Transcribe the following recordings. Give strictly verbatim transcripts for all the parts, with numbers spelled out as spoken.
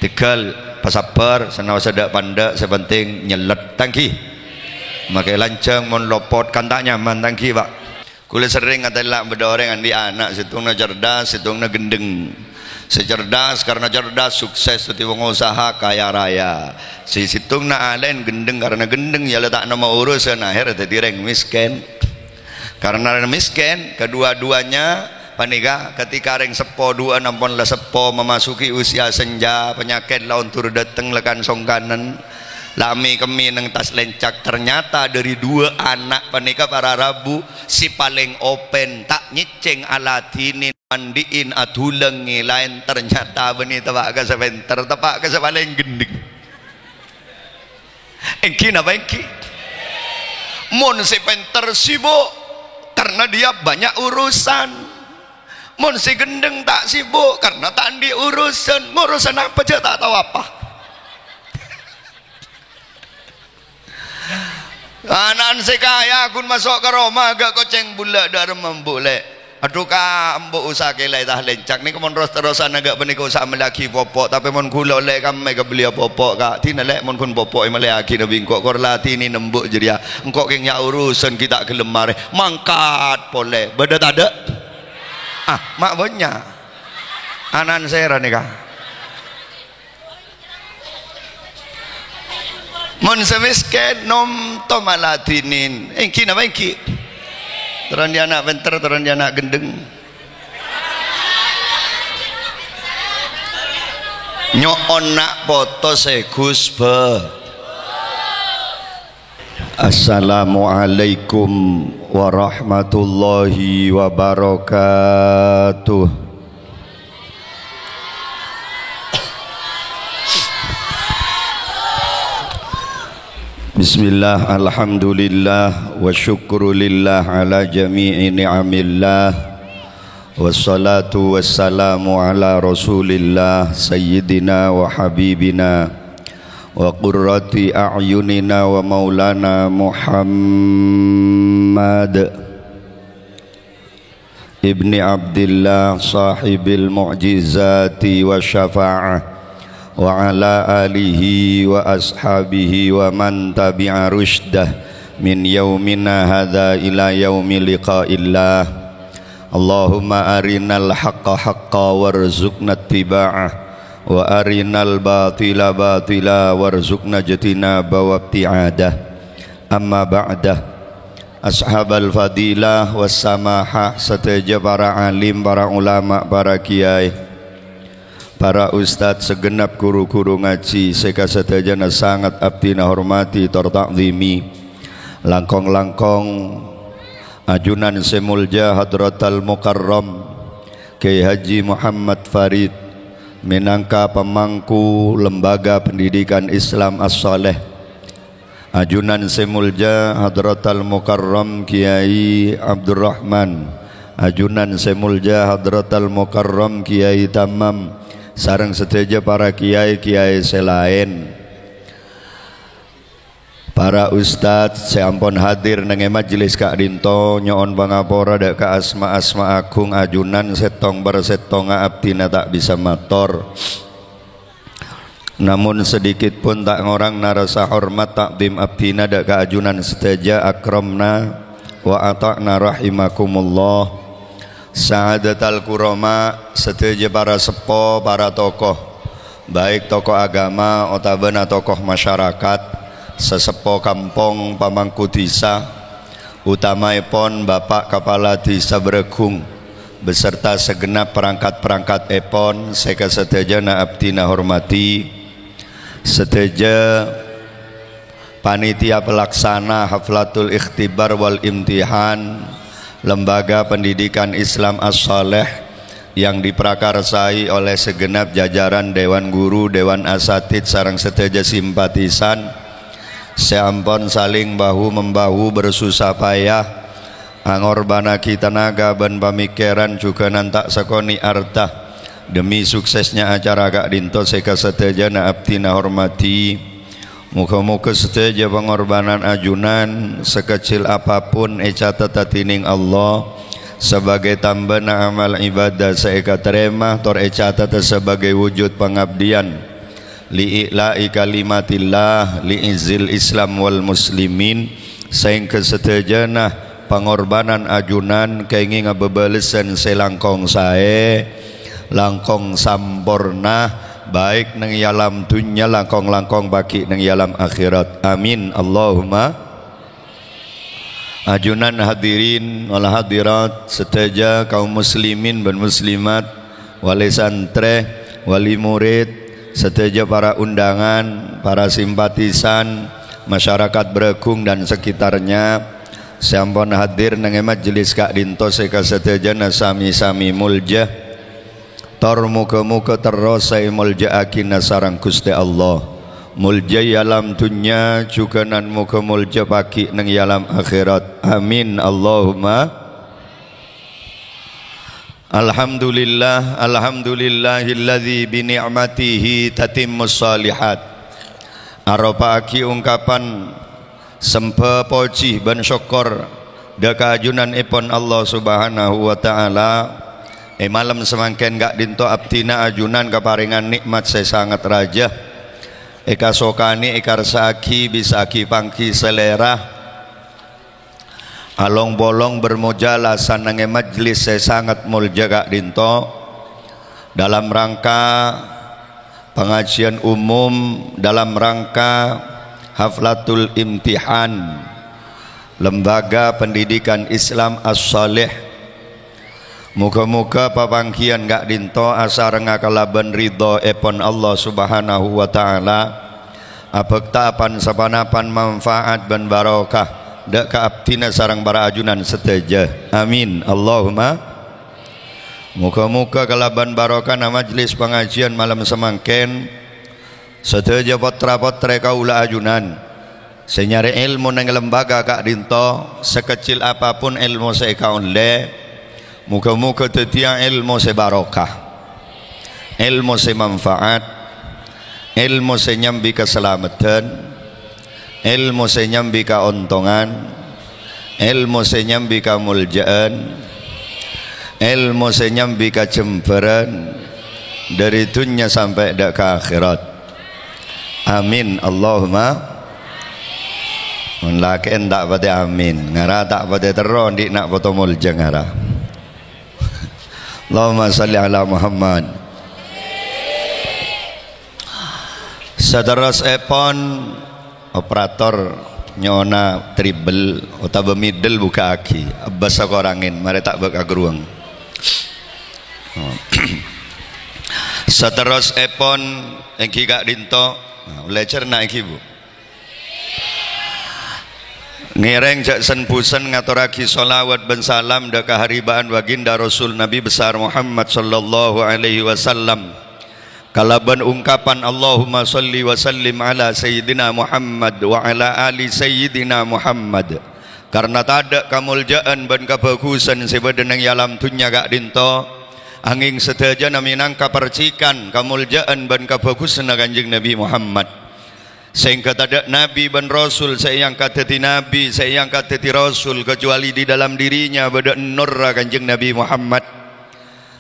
Tegal, pasabbhâr, sanaossa dâ'-pandâ', sè penting nyellet. Tangghi. Makè lanjhâng, mon lopot, kan ta' nyaman, tangghi, Pa'. Kaulâ serrèng atella' bâdâ orèng andi' ana', sèttongnga cerdas, sèttongnga gendheng. Sè cerdas karena cerdas, sukses dhâddhi pengusaha, kaya raya. Sè sèttongnga alèn gendheng karena gendheng, ya la ta' nemmo urusan, akhèr dhâddhi rèng miskin. Karena miskin, kedua-duanya panèka ketika rèng seppo duwâ'ân ampon la seppo memasuki usia senja, penyakit la ondur dâteng la kan-songkanan, la mè-kemmè neng tas lencak. Ternyata dari dua anak panèka para rabu, sè palèng open, ta' nyèccèng, aladhinin, mandi'in, adulengngè, laèn ternyata bânnè teppa' ka sè pènter, teppa' ka sè palèng gendheng. Èngghi napa èngghi? Mon sè pènter sibuk karena dia banyak urusan. Mon sè gendheng ta' sibuk karena ta' andi' urusan. Ngurusan apa jâ' ta' tao apa. Ana'na sè kaya ghun maso' ka roma, ghâ' kocèng bulâ dâ' remma embu', Lè'. Adhu, Ka', embu' usaha kèla tas lencak. Nèko mon ros-terrosan ghâ' panèka usaha mellèyaghi popo', tapè mon ghulâ ollè kammè kabelliyâ popo', Ka'. Dina, Lè', mon ghun popo'è mellèyaghi nabbi engko', kor ladhinin embu' jârèya. Engko' kèng ya urusan ghi' ta' ghellem marè. Mangkat polè. Bâdâ tadâ'? Ah, ma' bânnya'. Ana'na sèra nèka. Mon sè mèskèn, nom-tom aladhinin. Èngghi napa èngghi? Terro andi' ana' pènter, terro andi' ana' gendheng. Nyo'on na' poto sè Gus Ba. Assalamualaikum warahmatullahi wabarakatuh. Bismillah, alhamdulillah, wa syukru lillah ala jami'i ni'amillah. Wassalatu wassalamu ala Rasulillah, Sayyidina wa Habibina, wa qurrati a'yunina wa maulana Muhammad. Ibni Abdillah sahibil mu'jizati wa syafa'ah, wa ala alihi wa ashabihi wa man tabi'a rusydah min yaumina hadza ila yaumi liqa'illah. Allahumma arinal haqqa haqqa warzuqna ittiba'ah, wa arinal batila batila warzuqna ijtinaba wa ibti'adah. Amma ba'dah. Ashabal fadilah was samahah, sadhâjâ para alim, para ulama, para kèyaè, para ustad, sagenap ru-ghuru ngajhi sè kasadhâjâna sanget abdhina hormadhi tor ta'dhimi. Langkong-langkong ajunan sè molja Hadratal Mukarram Kiai Haji Muhammad Farid mènangka pamangku Lembaga Pendidikan Islam As-Shaleh. Ajunan sè molja Hadratal Mukarram Kiai Abdurrahman, ajunan sè molja Hadratal Mukarram Kiai Tamam, sareng sadhâjâ para kèyaè-kèyaè sè laèn. Para ustad sè ampon hadir neng è majelis ka'dinto, nyo'on pangapora dâ' ka asma-asma agung ajunan sèttong per sèttongnga abdhina ta' bisa mator. Namon sadikit pon ta' ngorangna rasa hormat ta'dhim abdhina dâ' ka ajunan sadhâjâ, akramna wa ata'na rahimakumullah. Sa'adatal kurama, sadhâjâ para seppo, para tokoh, baik tokoh agama otabâna tokoh masyarakat, saseppo kampong, pamangku dhisa, utamaèpon Bapak Kapala Dhisa Bragung, beserta segenap perangkat-perangkat èpon sè kasadhâjâna abdhina hormadhi, sadhâjâ panitia pelaksana Haflatul Ikhtibar wal Imtihan Lembaga Pendidikan Islam As-Shaleh yang diprakarsai oleh segenap jajaran Dewan Guru, Dewan Asatid, sareng sadhâjâ simpatisan sè ampon saling bahu-membahu bersusah payah angorbhânnaghi tenaga bân pamèkkèran jhughân ta' sakonè' arta demi suksesnya acara ka'dinto sè kasadhâjâna abdhina hormadhi. Moghâ-moghâ sadhâjâ pangorbhânan ajunan, sakejjhil apapun, ècatet dhinèng Allah sabâgâi tambâna amal ibadah sè èkatarèma, tor ècatet sabâgâi wujud pangabdhiyân li'i'la'i kalimatillah, li'izzil Islam wal muslimin, saèngghâ sadhâjâna pangorbanan ajunan kèngènga bâbâlessan sè langkong saè, langkong samporna, baik neng è alam dhunnya, langkong-langkong pagghi' neng è alam akhèrat. Amin. Allahumma. Ajunan hadirin wal hadirat, sadhâjâ kaum muslimin bân muslimat, wali santrè, wali murid, sadhâjâ para undangan, para simpatisan, masyarakat Braggung dan sekitarnya, sè ampon hadir neng è majelis ka'dinto sè kasadhâjâna sami-sami molja. Tor moghâ-moghâ terros sè èmoljâ'âghina sareng Ghustè Allah. Molja è alam dhunnya, jhughân moghâ molja pagghi' neng è alam akhèrat. Amin. Allahumma. Alhamdulillah, alhamdulillahilladzi bi ni'matihi tatimmus shalihat. Aropa'aghi ongkapan sembhâ, pojhi, bân sokkor dhâ' ka ajunanèpon Allah Subhanahu wa Ta'ala. È malem samangkèn ka'dinto abdhina ajunan kaparèngan nè'mat sè sanget rajâ. Èkasokanè, èkarsa'aghi, bisa'aghi pangghi salèra. Along-polong bermojalasan neng è majelis sè sanget molja ka'dinto, dalam rangka pengajian umum, dalam rangka haflatul imtihan Lembaga Pendidikan Islam As-Shalih. Moghâ-moghâ papangghiyân ka'dinto asarengnga kalabân ridhoèpon Allah Subhanahu wa Ta'ala, abhâkta pan-saponapan manfaat bân barokah dhâ' ka abdhina sareng para ajunan sadhâjâ. Amin. Allahumma. Moghâ-moghâ kalabân barokana majelis pangajian malem samangkèn, sadhâjâ pottra-pottrè kaulâ ajunan sè nyarè èlmo neng lembaga ka'dinto, sakecil apapun èlmo sè èkaollè, moghâ-moghâ dhâddhiyâ èlmo sè barokah, èlmo sè manfaat, èlmo sè nyambi kasalameddhân, èlmo sè nyambi kaontongan, èlmo sè nyambi kamolja'an, èlmo sè nyambi kajembhârân dhâri dhunnya sampè' dhâ' ka akhèrat. Amin. Allahumma. Mon lakè'en ta' patè amin, ngara ta' patè terro andi' na' poto molja ngara. Allahumma shalli ala Muhammad. Saterrossèpon, operator nyo'ona triple otabâ middle buka'aghi, ebbâ sakorangèn, marè ta' bâ' kagrowangan. Saterrossèpon èngghi ka'dinto, nah, ollè cerna èngghi, Bu. Ngèrèng jhâ' sen-bhusen ngatorraghi shalawat bân salam dhâ' ka haribaan baginda Rasul Nabi Besar Muhammad sallallahu alaihi wasallam. Kalabân ungkapan, "Allahumma shalli wa sallim ala Sayyidina Muhammad wa ala ali Sayyidina Muhammad." Karna tadhâ' kamolja'an bân kabhâghusân sè bâdâ neng è alam dhunnya ka'dinto, angèng sadhâjâna mènangka parcikan kamolja'an bân kabhâghusânna Kanjeng Nabi Muhammad. Sèngghâ tadhâ' nabi bân rasul sè èangkat dhâddhi nabi, sè èangkat dhâddhi rasul, kajhâbhâli di dalam dirinya bâdâ ennorra Kanjeng Nabi Muhammad.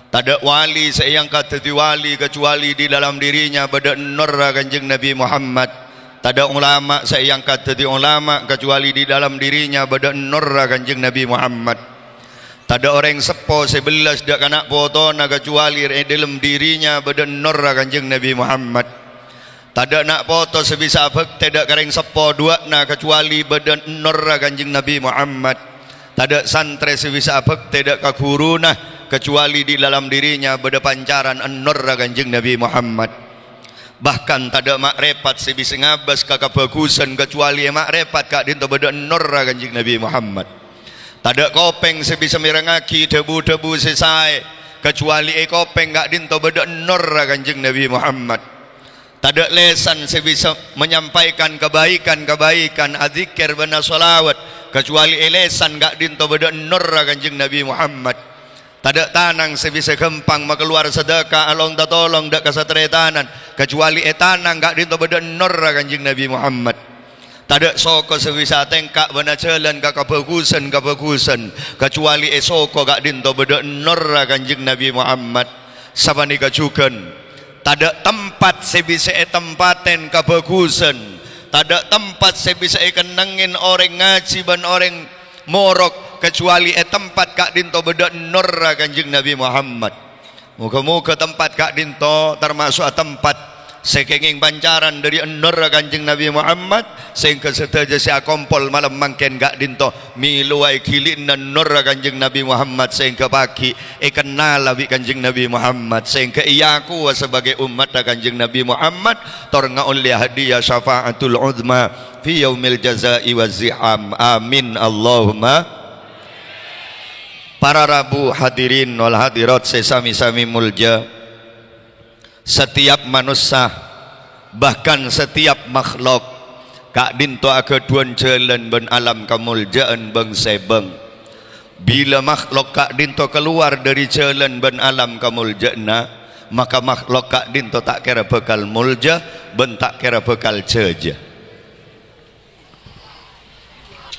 Tadhâ' wali sè èangkat dhâddhi wali, kajhâbhâli di dalam dirinya bâdâ ennorra Kanjeng Nabi Muhammad. Tadhâ' ulama sè èangkat dhâddhi ulama, kajhâbhâli di dalam dirinya bâdâ ennorra Kanjeng Nabi Muhammad. Tadhâ' orèng seppo sè bellas dhâ' ka na' potona, kajhâbhâli è dâlem dirinya bâdâ ennorra Kanjeng Nabi Muhammad. Tadhâ' na' poto sè bisa abhâktè dhâ' ka rèng seppo duwâ'na, kajhâbhâli bâdâ ennorra Kanjeng Nabi Muhammad. Tadhâ' santrè sè bisa abhâktè dhâ' ka ghuruna, kajhâbhâli di dalam dirinya bâdâ pancaran ennorra Kanjeng Nabi Muhammad. Bahkan tadhâ' ma'rèfat sè bisa ngabâs ka kabhâghusân, kajhâbhâli è ma'rèfat ka'dinto bâdâ ennorra Kanjeng Nabi Muhammad. Tadhâ' kopèng sè bisa mèrengngaghi dhâbu-dhâbu sè saè, kajhâbhâli è kopèng ka'dinto bâdâ ennorra Kanjeng Nabi Muhammad. Tadhâ' lèsan sè bisa menyampaikan kabaikan-kabaikan, adzikkèr bân ashalawat, kajhâbhâli è lèsan ka'dinto bâdâ ennorra Kanjeng Nabi Muhammad. Tadhâ' tanang sè bisa ghâmpang makalowar sadhâka alonta tolong dhâ' ka sataretanan, kajhâbhâli è tanang ka'dinto bâdâ ennorra Kanjeng Nabi Muhammad. Tadhâ' soko sè bisa atèngka' bân ajhâlân ka kabhâghusân-kabhâghusân, kajhâbhâli è soko ka'dinto bâdâ ennorra Kanjeng Nabi Muhammad. Sapanèka jhughân, Tadhâ' tempat sè bisa ètempaten kabhâghusân, tadhâ' tempat sè bisa èkennengngè orèng ngajhi bân orèng morok, kajhâbhâli è tempat ka'dinto bâdâ ennorra Kanjeng Nabi Muhammad. Moghâ-moghâ tempat ka'dinto tamaso'a tempat sè kèngèng pancaran dâri ennorra Kanjeng Nabi Muhammad, sehingga sadhâjâ sè akompol malem mangkèn ka'dinto mèlowa èghili'na ennorra Kanjeng Nabi Muhammad, sehingga pagghi' èkennala bi' Kanjeng Nabi Muhammad, sehingga èakowa sabâgâi ommatta Kanjeng Nabi Muhammad, tor ngaollè hadiah syafa'atul uzma fi yaumil jaza'i waz ziham. Amin, Allahumma. Para rabu, hadirin wal hadirat sè sami-sami molja. Setiap manossa, bahkan setiap makhluk, ka'dinto aghâdhuwân jhâlân bân alam kamolja'an bâng-sèbâng. Bilâ makhluk ka'dinto kalowar dâri jhâlân bân alam kamolja'anna, maka makhluk ka'dinto ta' kèra bhâkal molja bân ta' kèra bhâkal jhâjâ.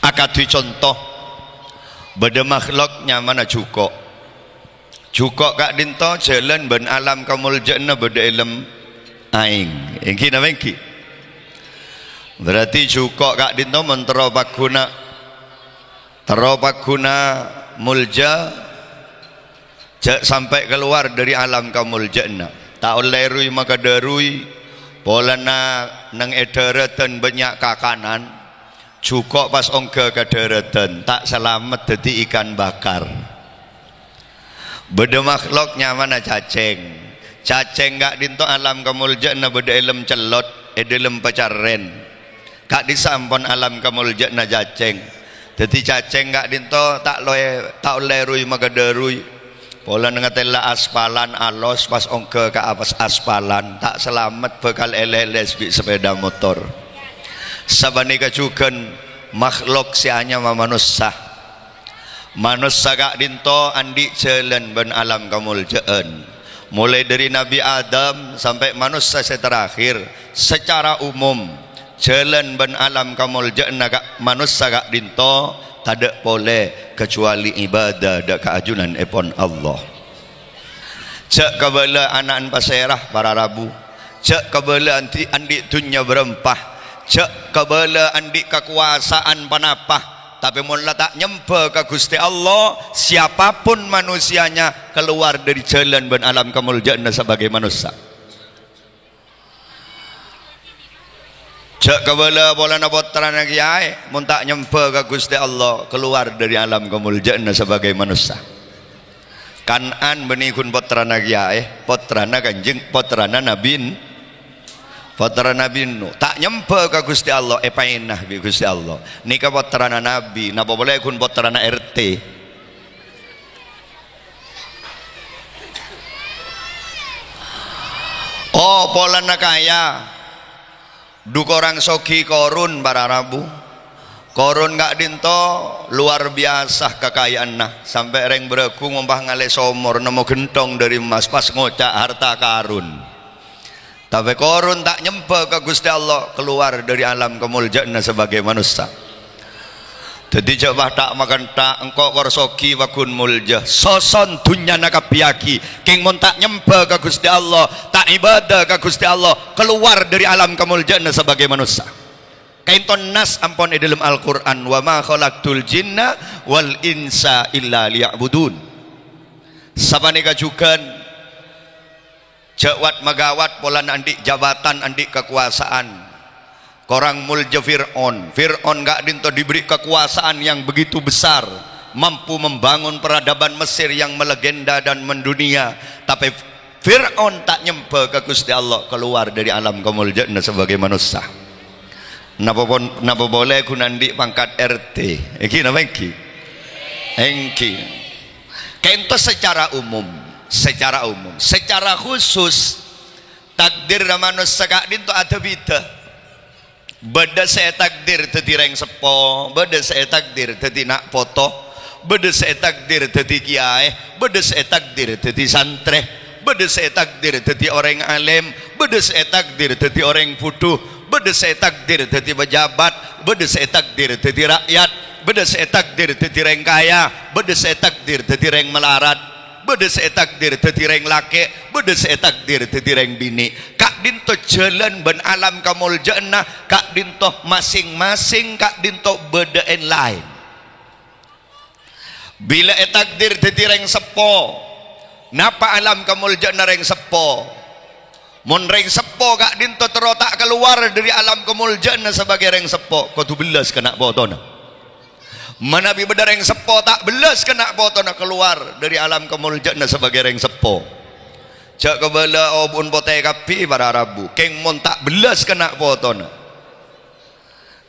Akadhi conto, bâdâ makhluk nyamana jhuko'. Jhuko' ka'dinto jhâlân bân alam kamolja'anna bâdâ è lem aèng. Èngghi napa èngghi? Berarti jhuko' ka'dinto mon terro pagghuna, terro pagghuna molja, jhâ' sampè' kalowar dâri alam kamolja'anna. Ta' ollè ruy makadâruy, polana neng è dhârâdhân bânnya' kakanan, jhuko' pas ongghâ ka dhârâdhân, ta' salamet dhâddhi ikan bakar. Bâdâ makhluk nyamana cacèng. Cacèng ka'dinto alam kamolja'anna bâdâ è lem cellot, è dhâlem pacarrèn. Ka'dissa' ampon alam kamolja'anna cacèng. Dhâddhi cacèng ka'dinto ta' loè-, ta' ollè ruy makadâruy. Polana ngatèla aspalan alos pas ongghâ ka apas-, aspalan, ta' salamet bhâkal èlèlès bi' sepèda motor. Sapanèka jhughân makhluk sè anyama manossa. Manossa ka'dinto andi' jhâlân bân alam kamolja'an. Molaè dâri Nabbhi Adam sampè' manossa sè terakhir, sacara umum, jhâlân bân alam kamolja'anna ka-, manossa ka'dinto tadhâ' polè kajhâbhâli ibâdâ dâ' ka ajunanèpon Allah. Jhâ' kabâlâ ana'na pasèra, para rabu. Jhâ' kabâlâ andi', andi' dhunnya bârâmpa. Jhâ' kabâlâ andi' kakobâsa'an ponapa. Tapè mon la ta' nyembhâ ka Ghustè Allah, siapapun manusianya kalowar dâri jhâlân bân alam kamolja'anna sabâgâi manossa. Jhâ' kabâlâ polana pottrana kèyaè, mon ta' nyembhâ ka Ghustè Allah, kalowar dâri alam kamolja'anna sabâgâi manossa. Kan'an bânnè ghun pottrana kèyaè, pottrana Kanjeng, pottrana Nabbhi, pottrana Nabbhi Nuh. Ta' nyembhâ ka Ghustè Allah, èpaèna bi' Ghustè Allah. Nèka pottrana nabbhi, napa polè ghun pottrana R T. Oh, polana kaya. Dhu korang soghi Korun, para rabu. Korun ka'dinto lowar biyasa kakayaanna, sampè' rèng bârâghu ngompa ngalè somor nemmo ghentong dâri emmas pas ngoca' harta karun. Tapè Korun ta' nyembhâ ka Ghustè Allah, kalowar dâri alam kamolja'anna sabâgâi manossa. Dhâddhi jhâ' patha' makantha', engko' kor soghi pagghun molja, soson dhunnyana kabbhiyâghi, kèng mon ta' nyembhâ ka Ghustè Allah, ta' ibâdâ ka Ghustè Allah, kalowar dâri alam kamolja'anna sabâgâi manossa. Ka'dinto nas ampon è dhâlem Al-Qur'an, "Wa ma khalaqtul jinna wal insa illa liya'budun." Sapanèka jhughân, jhâ' wat-maghâwât polana andi' jabatan, andi' kakobâsa'an. Korang molja Fir'aun. Fir'aun ka'dinto diberi kekuasaan yang begitu besar, mampu membangun peradaban Mesir yang melegenda dan mendunia. Tapè Fir'aun ta' nyembhâ ka Ghustè Allah, kalowar dâri alam kamolja'anna sabâgâi manossa. Napa pon-, napa polè ghun andi' pangkat R T? Èngghi napa èngghi? Èngghi. Ka'dinto secara umum, secara umum, secara khusus, takdirra manossa ka'dinto adhâ-bhidhâ. Bâdâ sè ètakdir dhâddhi rèng seppo, bâdâ sè ètakdir dhâddhi na' poto, bâdâ sè ètakdir dhâddhi kèyaè, bâdâ sè ètakdir dhâddhi santrè, bâdâ sè ètakdir dhâddhi orèng alèm, bâdâ sè ètakdir dhâddhi orèng bhudhu, bâdâ sè ètakdir dhâddhi pejabat, bâdâ sè ètakdir dhâddhi ra'yat, bâdâ sè ètakdir dhâddhi rèng kaya, bâdâ sè ètakdir dhâddhi rèng malarat. Bâdâ sè ètakdir dhâddhi rèng lakè', bâdâ sè ètakdir dhâddhi rèng binè'. Ka'dinto jhâlân bân alam kamoljâ'ânna, ka'dinto masing-masing ka'dinto bâdâ èn-laèn. Bilâ ètakdir dhâddhi rèng seppo, napa alam kamoljâ'ânna rèng seppo? Mon rèng seppo ka'dinto terro ta' kalowar dhâri alam kamoljâ'ânna sabâgâi rèng seppo, kodhu bellâs ka na' potona. Manabi bâdâ rèng seppo ta' bellâs ka na' potona, kalowar dhâri alam kamoljâ'ânna sabâgâi rèng seppo. Jhâ' kabâlâ obu'en potè kabbhi para rabu, kèng mon ta' bellâs ka na' potona.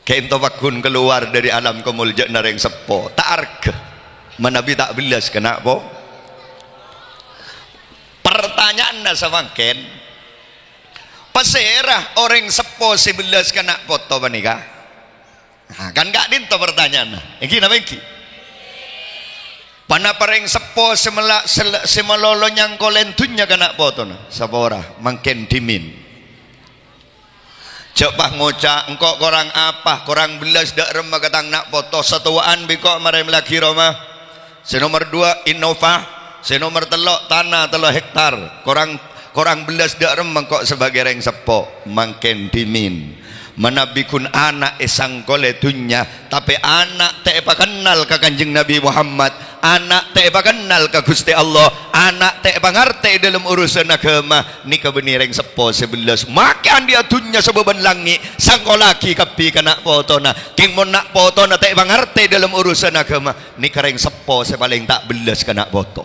Ka'dinto pagghun kalowar dhâri alam kamoljâ'ânna rèng seppo, ta' arghâ. Manabi ta' bellâs ka na' po-, Pertanyaanna samangkèn, pasèra orèng seppo sè bellâs ka na' poto panèka? Nah, kan ka'dinto pertanyaanna. Èngghi napa èngghi? Ponapa rèng seppo sè mela-, sel-, sè malolo nyangkolèn dhunnya ka na' potona? Sapa ora? Mangkèn dhimèn. Jhâ' pas ngoca', "Engko' korang apa? Korang bellâs dâ' remma ka tang na' poto, satowa'an bi' engko' marè mellèaghi roma. Sè nomer duwâ', Innova. Sè nomer tello', tana tello hektar. Korang, korang bellâs dâ' remma engko' sabâgâi rèng seppo." Mangkèn dhimèn. Manabi ghun ana' èsangkolè dhunnya, tapè ana' ta' èpakennal ka Kanjeng Nabi Muhammad, ana' ta' èpakennal ka Ghustè Allah, ana' ta' èpangartè è dâlem urusan aghâma, nèka bânnè rèng seppo sè bellâs. Makè andi'â dhunnya sabâbân langngè', sangkollaghi kabbhi ka na' potona. Kèng mon na' potona ta' èpangartè è dâlem urusan aghâma, nèka rèng seppo sè palèng ta' bellâs ka na' poto.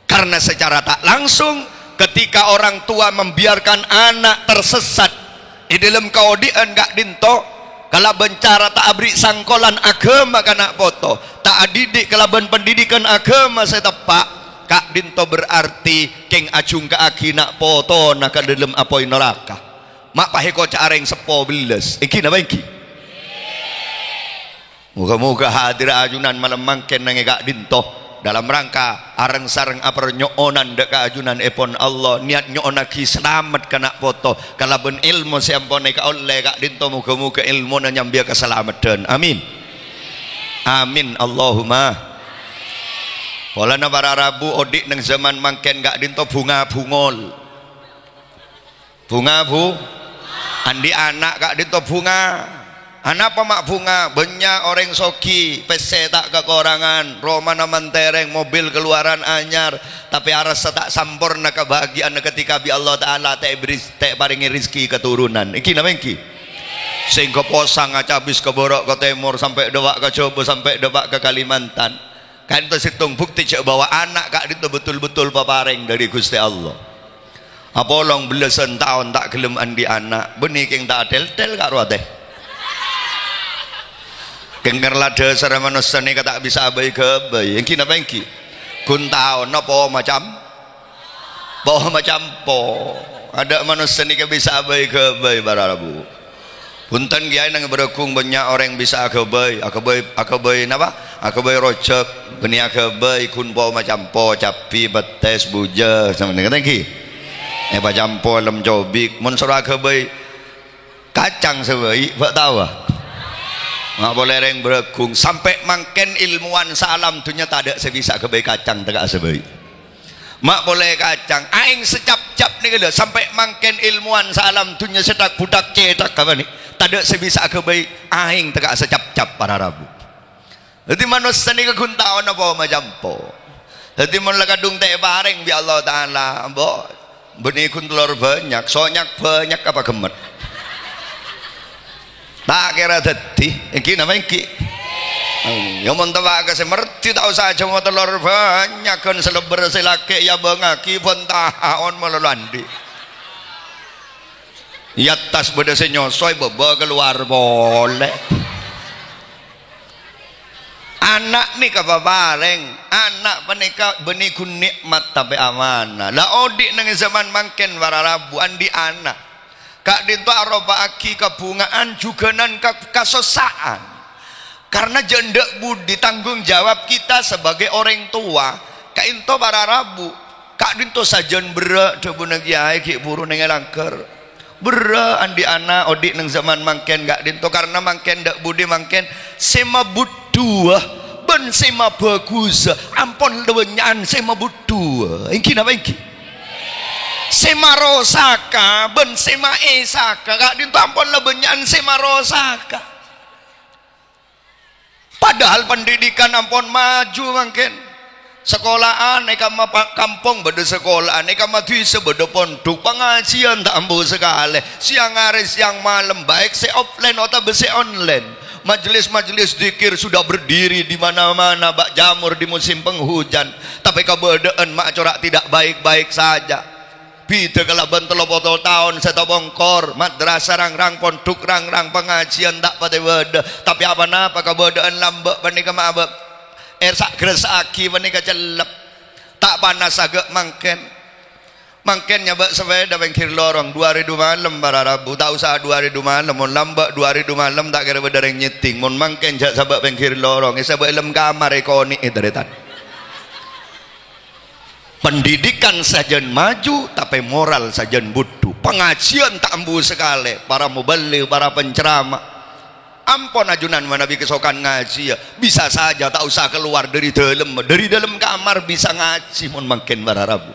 Karena secara tak langsung, ketika orang tua membiarkan anak tersesat è dâlem kaodi'ân ka'dinto, kalabân cara ta' aberri' sangkolan aghâma ka na' poto, ta' adidik kalabân pendidikan aghâma sè teppa', ka'dinto berarti kèng ajhungka'aghi na' potona ka dâlem apoy naraka. Ma' pas èkoca'a rèng seppo bellâs. Èngghi napa èngghi? Moga-moga hadir ajunan malem mangkèn neng è ka'dinto, dalam rangka areng-sareng aperlo nyo'onan dâ' ka ajunanèpon Allah, niyat nyo'onnaghi salamet ka na' poto kalabân èlmo sè ampon èkaollè ka'dinto. Moga-moga èlmona nyambiyâ kasalameddhân. Amin. Amin, Allahumma. Polana para rabu odi' neng zaman mangkèn ka'dinto bhunga bhungol. Bhunga, Bu? Andi' ana' ka'dinto bhunga. Anapa ma' bhunga? Bânnya' orèng soghi, pèssè ta' kakorangan, romana manterèng, mobil kalowaran anyar, tapè arassa ta' samporna kabâgiyânna ketika bi' Allah Ta'ala ta' èbri-, ta' èparèngè rejhekkè katoronan. Èngghi napa èngghi? Sèngghâ posang acabis ka bârâ' ka tèmor, sampè' dâpa' ka Jhâbâ, sampè' dâpa' ka Kalimantan. Ka'dinto sèttong bhuktè jhâ' bahwa ana' ka'dinto betul-betul paparèng dâri Ghustè Allah. Apolong bellâsân taon ta' ghellem andi' ana', bânnè kèng ta' atèltèl ka' rowa tè. Kèng ngèr la dhâsarra manossa nèka ta' bisa abâi-ghâbây, èngghi napa èngghi? Ghun taonna po macam, po macam po. Adâ' manossa nèka bisa abâi-ghâbây para rabu. Bhunten, Kèyaè, neng è Bârâghung bânnya' orèng bisa aghâbây. Aghâbây, aghâbây napa? Aghâbây rojhâk. Bânnè aghâbây ghun po macam po, cabbhi, pettès, bujâ, sampè' nèka tèngghi. Èpacampo lem cobik. Mon soro aghâbây kacang sè bhâi, bâ' taowa? Ma' polè rèng Bârâghung. Sampè' mangkèn èlmowan saalam dhunnya tadâ' sè bisa aghâbây kacang tèka'a sè bhâi. Ma' polè kacang, aèng sacapcap nèka lho, sampè' mangkèn èlmowan saalam dhunnya sè thak-bhuthak cèthak ka bânnè, tadâ' sè bisa aghâbây aèng tèka'a sacapcap para rabu. Dhâddhi manossa nèka ghun taona po macam po. Dhâddhi mon la kadhung ta' èparèng bi' Allah Ta'ala, mbok, bânnè ghun tello bânnya', sonyak bânnya' apa ghemmet? Ta' kèra dhâddhi, èngghi napa èngghi? Ya, mon teppa' ka sè mardhi ta' osa ajhâ' tello bânnya', ghân sè lebbher sè lakè' èabângngaghi bân taon malolo andi'. È attas bâdâ sè nyosoè, bâbâ kalowar polè. Ana' nèka paparèng, ana' panèka bânnè ghun nè'mat tapè amanah. La odi' neng è zaman mangkèn para rabu andi' ana'. Ka'dinto aropa'aghi kabhunga'an jhughânan ka-, kasossa'an. Karna jhâ' endâ' budi tanggung jawab kita sebagai orèng towa. Ka'dinto para rabu. Ka'dinto sajân berrâ', dhâbuna kèyaè ghi' buru neng è langghâr. Berrâ' andi' ana' odi' neng zaman mangkèn ka'dinto, karna mangkèn endâ' budi mangkèn sè mabudhuwâ. Bân sè mabhâghus ampon la bânnya'an sè mabudhu. Èngghi napa èngghi? Sè marosaka bân sè maèsaka ka'dinto ampon la bânnya'an sè marosaka. Padahal pendidikan ampon maju mangkèn. Sekolahan è kamma pa-, kampong bâdâ sekolahan, è kamma dhisa bâdâ pondhuk, pangajiân ta' ambu sakalè, siang arè siang malem, baik sè offline otabâ sè online. Majelis-majelis dzikir sudah berdiri di mana-mana, bâ' jamur di musim penghujan, tapè kabâdâ'ân ma' cora' tidak baik-baik saja. Bhidhâ kalabân tello polo taon sè tapongkor, madrasah rang-rang, pondhuk rang-rang, pangajiân ta' patè bâdâ. Tapè pa-napa kabâdâ'ân lambâ' panèka mabâ-, èsak-gressa'aghi panèka cellep. Ta' panas aghâ' mangkèn. Mangkèn nyabâ' sapèda pèngghir lorong, du arè du malem para rabu, ta' osa du arè du malem, mon lambâ' du arè du malem ta' kèra bâdâ rèng nyèddhing, mon mangkèn jhâ' sabâ' pèngghir lorong, èsabâ' è lem kamar èkonè'è tarètan. Pendidikan sajân maju, tapè moral sajân budhu. Pangajiân ta' ambu sakalè, para muballigh, para penceramah. Ampon ajunan manabi kasokan ngajiyâ, bisa saja ta' osa kalowar dâri dâlem, dâri dâlem kamar bisa ngajhi mon mangkèn para rabu.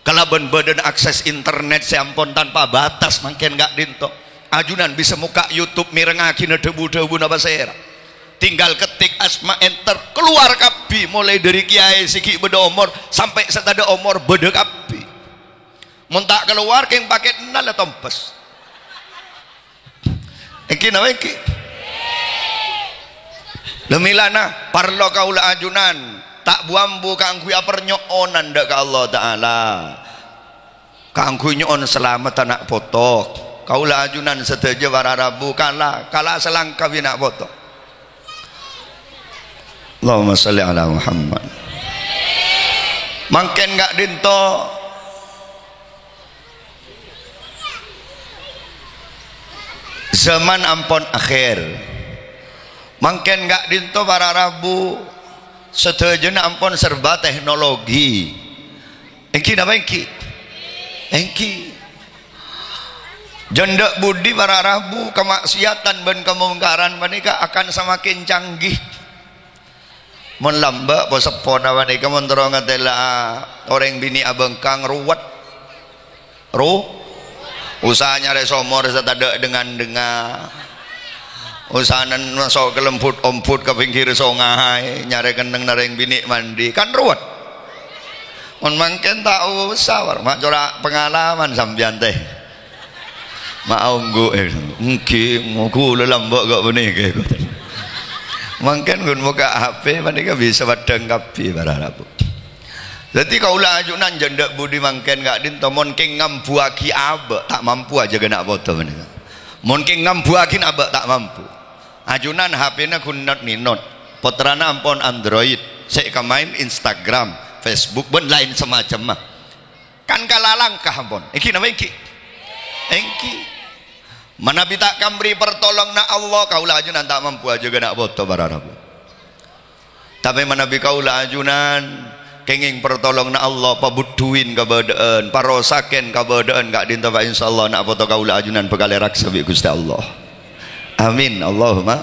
Kalabân bâdâna akses internet sè ampon tanpa batas mangkèn ka'dinto, ajunan bisa mokka' YouTube mèrengngaghinâ dhâbu-dhâbuna pasèra. Tinggal ketik asma, enter, kalowar kabbhi, molaè dâri kiyaè sè ghi' bâdâ omor sampè' sè tadâ' omor bâdâ kabbhi. Mon ta' kalowar, kèng pakètna la tompes. Èngghi napa èngghi? Lâ mèlana, parlo kaulâ ajunan ta' bu-ambu kaangghuy aparnyo'onan dâ' ka Allah Ta'ala. Kaangghuy nyo'on salamet ana' poto. Kaulâ ajunan sadhâjâ para rabu kala, kala salangka bi' ana' poto. Allahumma shalli ala Muhammad. Mangkèn ka'dinto zaman ampon akhèr. Mangkèn ka'dinto para rabu sadhâjâna ampon serba teknologi. Èngghi napa èngghi? Èngghi. Jhândhâ' budi para rabu, kamaksiatan bân kamongkaran panèka akan samakin canggih. Mon lambâ' po-seppona panèka mon terro ngatèla'a orèng binè' abhângkang, ruwet. Ru-, osa nyarè somor sè tadâ' dhengnga-dhengnga. Osa nan maso' ka lembut-ombut ka pèngghir songay, nyarè kennengnganna rèng binè' mandi. Kan ruwet. Mon mangkèn ta' osa, war. Ma' cora' pangalaman sampèyan, tè. Ma' ongghu, eh, èngghi, kaulâ lambâ' ka' panèka. Mangkèn ghun mokka' H P, panèka bisa peddhâng kabbhi para rabu. Dhâddhi kaulâ ajunan jhândhâ' budi mangkèn ka'dinto mon kèng ngambuwâghi abâ', ta' mampu ajâgâ ana' poto panèka. Mon kèng ngambuwâghi abâ' ta' mampu. Ajunan H P-na ghun not-nènot. Pottrana ampon Android, sè èkamaèn Instagram, Facebook, bân laèn samacemma. Kan kala langka ampon. Èngghi napa èngghi? Èngghi. Manabi ta' kamari partolonganna Allah, kaulâ ajunan ta' mampu ajâgâ ana' poto para rabu. Tapè manabi kaulâ ajunan kèngèng partolonganna Allah, pabudhuwin kabâdâ'ân, parosakèn kabâdâ'ân ka'dinto, Pak, insyaallah ana' poto kaulâ ajunan bhâkal èraksa bi' Ghustè Allah. Amin, Allahumma.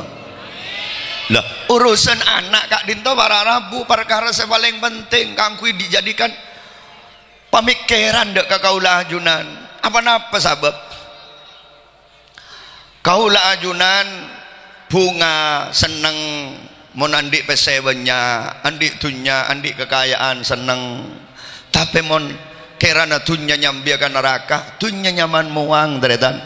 Lah, urusan ana' ka'dinto para rabu parkara sè palèng penting kaangghuy dijadikan pamikiran dâ' ka kaulâ ajunan. Apa-napa sabâb? Kaulâ ajunan bhunga senneng mon andi' pèssè bânnya', andi' dhunnya, andi' kakaja'an senneng. Tapè mon kèrana dhunnya nyambiyâ ka naraka, dhunnya nyaman mowang, tarètan.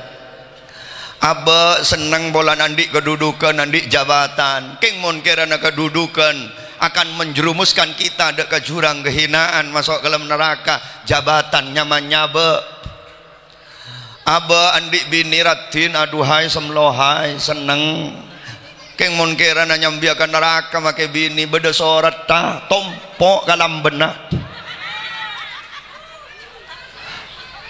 Abâ' senneng polana andi' kadudukan, andi' jabatan. Kèng mon kèrana kadudukan akan menjerumuskan kita dâ' ka jurang kehinaan, maso' ka dâlem naraka, jabatan nyaman nyabâ'. Abâ' andi' binè raddhin, aduhai, semlohai, senneng. Kèng mon kèrana nyambiyâ ka naraka makè binè, bâdâ soretta, tompo' kalambhânna.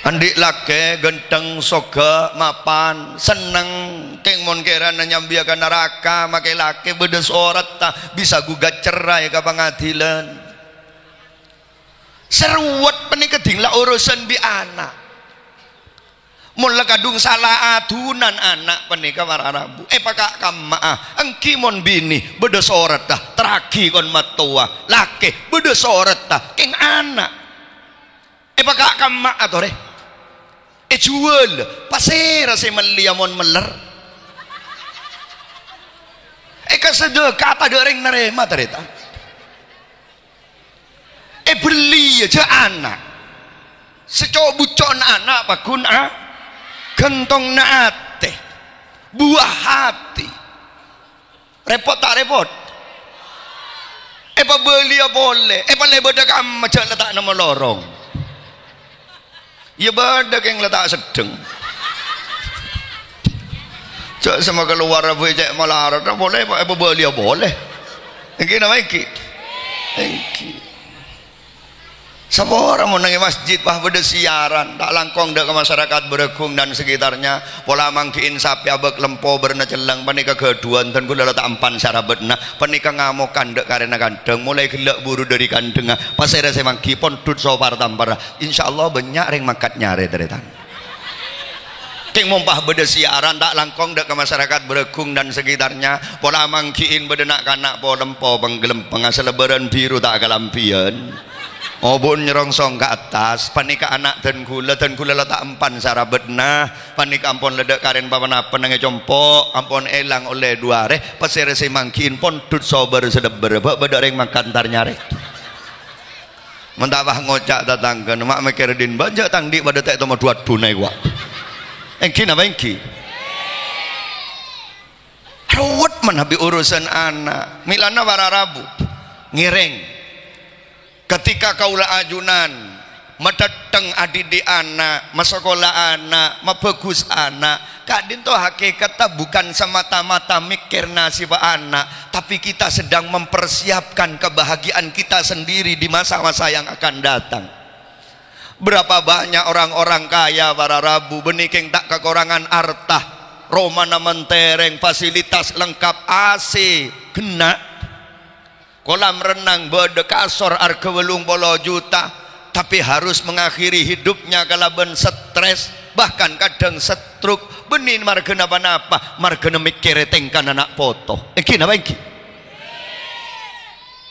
Andi' lakè, ghântheng, soghâ, mapan, senneng. Kèng mon kèrana nyambiyâ ka naraka makè lakè, bâdâ soretta, bisa gugat cerai ka pangadilan. Sè ruwet panèka dhing la urusan bi' ana'. Mon la kadhung sala adunan ana' panèka para rabu, èpaka' kamma'a. Èngghi mon binè bâdâ soretta, terraghi kon mattowa. Lakè bâdâ soretta, kèng ana'. Èpaka' kamma'a torè. Èjhuwâl, pasèra sè mellèya mon meller? Èkasadhâka tadâ' rèng narèma, tarètan. Èbelliyâ jâ' ana'. Sè co'-buco'na ana' paggun a-, ghântongnga atè. Buwâ atè. Rèpot ta' rèpot? Èpabâliyâ polè. Èpalè bâdâ kamma jâ' la ta' nemmo lorong. Iyâ bâdâ kèng la ta' seddheng. Jâ' sè makalowar abu cè' malarat, polè èpabâliyâ polè. Èngghi napa èngghi? Èngghi. Saporana mon neng è masjid, wah, bâdâ siaran, ta' langkong dâ' ka masyarakat Bârâgung dan sekitarnya, pola mangghi'in sapè abâk lempo bârna celleng, panèka ghâdhuwân, dân kaulâ la ta' empan sè arabâtna, panèka ngamokan dâ' karèna kandhâng, molaè ghellâ' buru dâri kandhângnga, pasèra sè mangghi pondhut sopar tamparra. Insyaallah bânnya' rèng mangkat nyarè, tarètan. Kèng mon pas bâdâ siaran, ta' langkong dâ' ka masyarakat Bârâgung dan sekitarnya, pola mangghi'in bâdâ na'-kana' po-lempo pèng-ghâlempèngnga, salèbârân biru ta' kalambhiyân. Obun nyèrongsong ka attas, panèka ana' dân kaulâ, dân kaulâ la ta' empan sè arabâtna, panèka ampon la dâ' karèn pa-ponapa neng è compo', ampon èlang ollè du arè, pasèra sè mangghi'in pondhut sopar salèbâr, bâ' bâdâ rèng mangkat entar nyarè. Mon ta' pas ngoca' tatangghâna, ma' mèkkèr dhin bânnya' tang dhi' padâ ta' ètomma du-aduna èkowa. Èngghi napa èngghi? Ruwet manabi urusan ana'. Mèlana para rabu. Ngèrèng. Ketika kaulâ ajunan matèttèng adhidhi' ana', masakola ana', mabhâghus ana', ka'dhinto hakèkatta bukan semata-mata mèkkèr nasibhâ ana', tapi kita sedang mempersiapkan kebahagiaan kita sendiri di masa-masa yang akan datang. Berapa banyak orang-orang kaya para rabu, bânnè kèng ta' kakorangan arta, romana mentereng, fasilitas lengkap, A C ghenna'. Kolam renang bâdâ, kasor arghâ bâllung polo juta, tapi harus mengakhiri hidupnya kalabân stres, bahkan kadhâng stroke. Bânnè marghâna ponapa? Marghâna mèkkèrè tèngkana na' poto. Èngghi napa èngghi?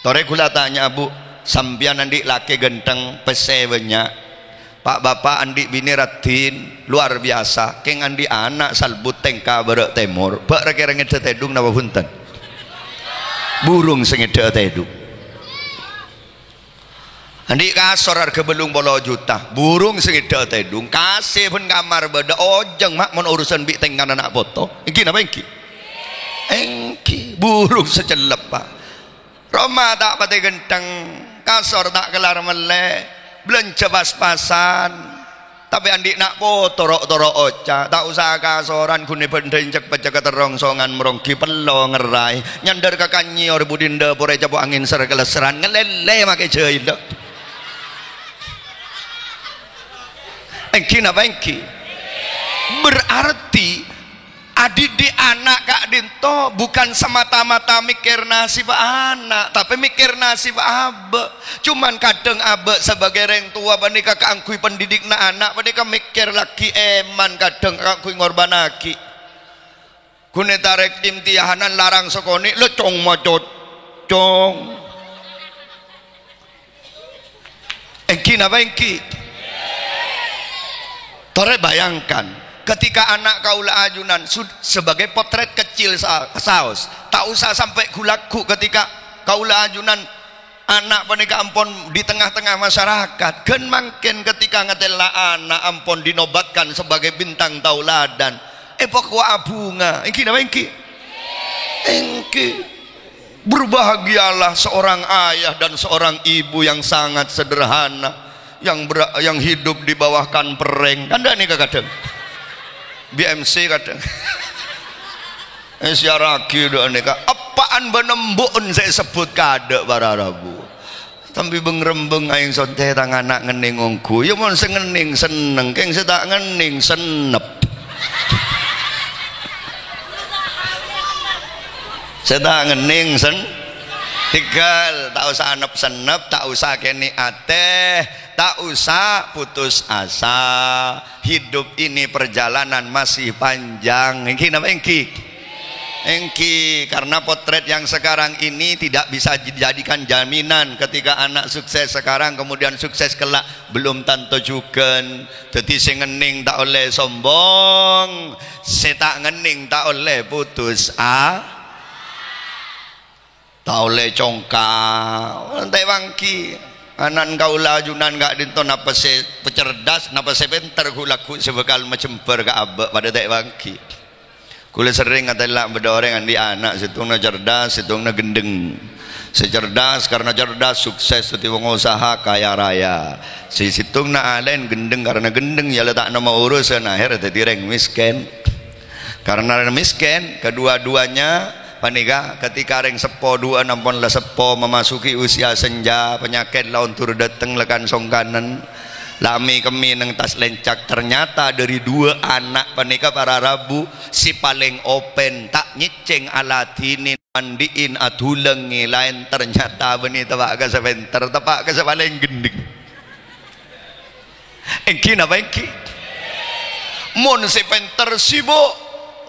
Torè kaulâ tanya, Bu, sampèyan andi' lakè ghântheng, pèssè bânnya', Pa'-bapa' andi' binè raddhin, luar biasa. Kèng andi' ana' salbut tèngka bârâ' tèmor. Bâ' ra-kèra ngèdhâ tèdung napa bhunten? Burung sè ngèdhâ'â tèdung. Andi' kasor arghâ bâllung polo juta. Burung sè ngèdhâ'â tèdung. Ka-C bân kamar bâdâ. Ojhâng, ma', mon urusan bi' tèngkana na' poto. Èngghi napa èngghi? Èngghi. Burung sè cellep, Pa'. Roma ta' patè ghântheng, kasor ta' kellar mellè, bâlânjhâ pas-pasan. Tapè andi' na' poto ro'-toro' oca', ta' osa kasoran ghun è bândhâ èncèk-pèncèk ka terrongsongan maronggi pello ngerraè, nyandhâr ka kanyè orè budina dâporra ècapo' angèn ser-kalesseran, ngalèlè makè jhâilâ. Èngghi napa èngghi? Berarti Adhidhi' ana' ka'dhinto bukan semata-mata mèkkèr nasib ana', tapè mèkkèr nasib abâ'. Cuman kadhâng abâ' sabâgâi rèng towa panèka kaangghuy pandhidhikna ana' panèka mèkkèrraghi èman kadhâng kaangghuy ngorbhânnaghi. Ghun ètarèk imtihanan larang sakonè', lè cong-macocong. Èngghi napa èngghi? Torè bayangkan, ketika ana' kaulâ ajunan sud-, sebagai potret kecil sa-, saos, ta' osa sampè' ghu-lagghu ketika kaulâ ajunan ana' panèka ampon di tengah-tengah masyarakat. Ghân mangkèn ketika ngatèla' ana' ampon dinobatkan sebagai bintang tauladan, èpakowa'a bhunga. Èngghi napa èngghi? Èngghi. Berbahagialah seorang ayah dan seorang ibu yang sangat sederhana, yang bera-, yang hidup di bawah kan pereng. Kan dâ' nèka kadhâng? B M C kadhâng. Eh, siarraghi dâ' nèka. Eppa'an bân embu'en sè èsebbhut kadâ' para rabu. Sambi beng-rembeng aèng sontè tang ana' ngennèng ongghu. Ya mon sè ngennèng senneng, kèng sè ta' ngennèng sennep. Sè ta' ngennèng sen-, Tegal, ta' osa anep-senep, ta' osa kene' ate, ta' osa putus asa. Hidup ini perjalanan masih panjang. Enggi napa enggi? Enggi, karena potret yang sekarang ini tidak bisa dijadikan jaminan ketika anak sukses sekarang kemudian sukses kelak, belum tentu juga. Jadi sing ngening ta' olle sombong, se ta' ngening ta' olle putus a. Ta' olle congka, ta' ewangghi. Anan kaula ajunan ka'dinto napa se pecerdas, napa se penter, ghu-lagghu' se bakal majembhâr ka abâ' padâ ta' ewangghi. Kaula serrèng atella' bâdâ orèng andi' ana', sèttongnga cerdas, sèttongnga gendheng. Se cerdas karena cerdas, sukses dâddhi pengusaha, kaya raya. Se sèttongnga alèn gendheng karena gendheng, ya la ta' nemmo urusan, akhir dâddhi rèng miskin. Karena miskin, kedua-duanya panèka ketika rèng seppo duwâ'ân ampon la seppo memasuki usia senja, penyakit la ondur dâteng la kan-songkanen, la mè-kemmè neng tas lencak. Ternyata dari dua anak panèka para rabu, sè palèng open, ta' nyèccèng aladhinè, mandi'in, adulengngè, laèn ternyata bânnè teppa' ka sè pènter, teppa' ka sè palèng gendheng. Enggi napa enggi? Mon sè pènter sibuk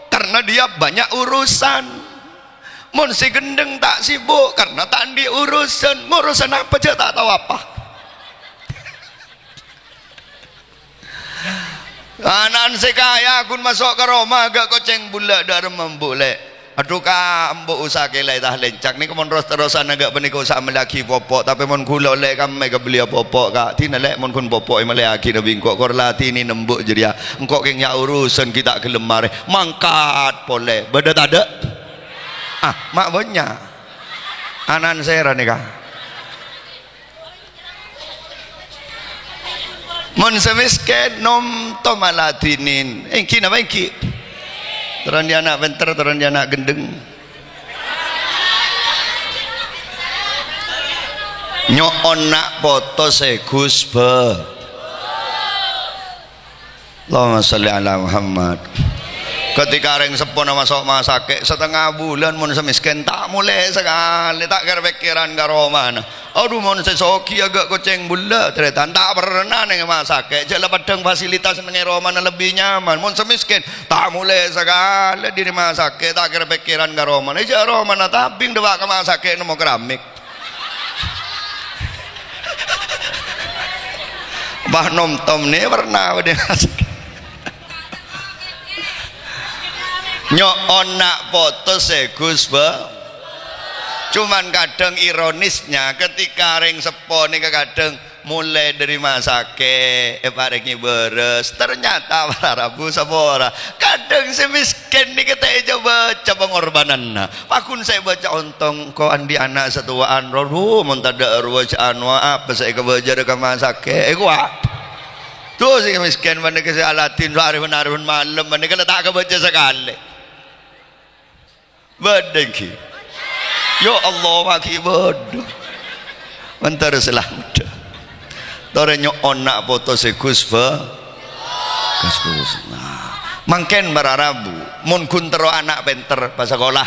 karena dia banyak urusan. Mon sè gendheng ta' sibuk karena ta' andi' urusan. Ngurusan apa jâ' ta' tao apa. Ana'na sè kaya ghun maso' ka roma ghâ' kocèng bulâ dâ' remma embu', Lè'. Adhu, Ka', embu' usaha kèla tas lencak nèko mon ros-terrosan ghâ' panèko usaha mellèaghi popo', tapè mon ghulâ ollè kammè kabelliyâ popo', Ka'. Dina, Lè', mon ghun popo'è mellèaghi na bi' engko', kor ladhinè embu' jârèya. Engko' kèng ya' urusan ghi' ta' ghellem marè. Mangkat polè. Bâdâ tadâ'? Ah, ma' bânnya'. Ana'na sèra nèka. Mon sè mèskèn, nom-tom aladhinè. Enggi napa enggi? Terro andi' ana' pènter, terro andi' ana' gendheng. Nyo'on na' poto sè Gus Bâ. Allahumma sholli ala Muhammad. Ketika rèng seppona maso' masakè', satengnga bulân mon sè mèskèn ta' molè sakalè, ta' kèr-pèkkèran ka romana. Adhu, mon sè soghi ya ghâ' kocèng bulâ, tarètan ta' perna neng masakè', jâ' la peddhâng fasilitas neng è romana lebbi nyaman. Mon sè mèskèn, ta' molè sakalè dâri masakè', ta' kèr-pèkkèran ka romana. Jâ' romana tabing dâpa' ka masakè' nemmo keramik. Bâ nom-tom nè perna bâdâ. Nyo'on na' poto sè Gus Bâ. Cuman kadhâng ironisnya ketika rèng seppo nèka kadhâng molè dâri masakè', èparèngè bârâs, ternyata para rabu sapora. Kadhâng sè mèskèn nèka ta' èca-bâca pangorbananna. Paghun sè èbâca ontong, engko' andi' ana' satowa'an, rowa, mon tadâ' rowa jâ' anowa, apa sè èkabâjârâ ka masakè', èkowa. Tuh, sè mèskèn panèka sè aladhin, sè arèfan-arèfan malem panèka la ta' kabâca sakalè. Bâdâ ghi? Ya Allah, maghi bâdâ. Mènta salamet. Torè nyo'on na' poto sè Gus Bâ. Gus, Gus. Nah, mangkèn para rabu, mon ghun terro ana' pènter, pasakola.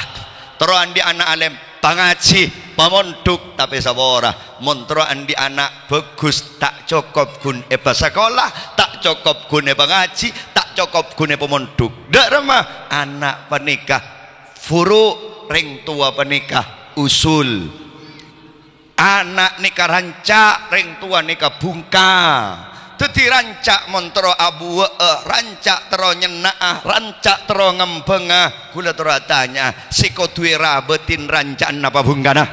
Terro andi' ana' alèm, pangajhi, pamondhuk, tapè sapora. Mon terro andi' ana' bhâghus, ta' cokop ghun èpasakola, ta' cokop ghun èpangajhi, ta' cokop ghun èpamondhuk. Dâ' remma ana' panèka furu', rèng towa panèka usul. Ana' nèka ranca', rèng towa nèka bhungka. Dhâddhi ranca' mon terro abuwâ'â, ranca' terro nyenna'a, ranca' terro ngembhângnga. Kaulâ terro atanya'a, sè kodhu èrabâtin ranca'an napa bhungkana?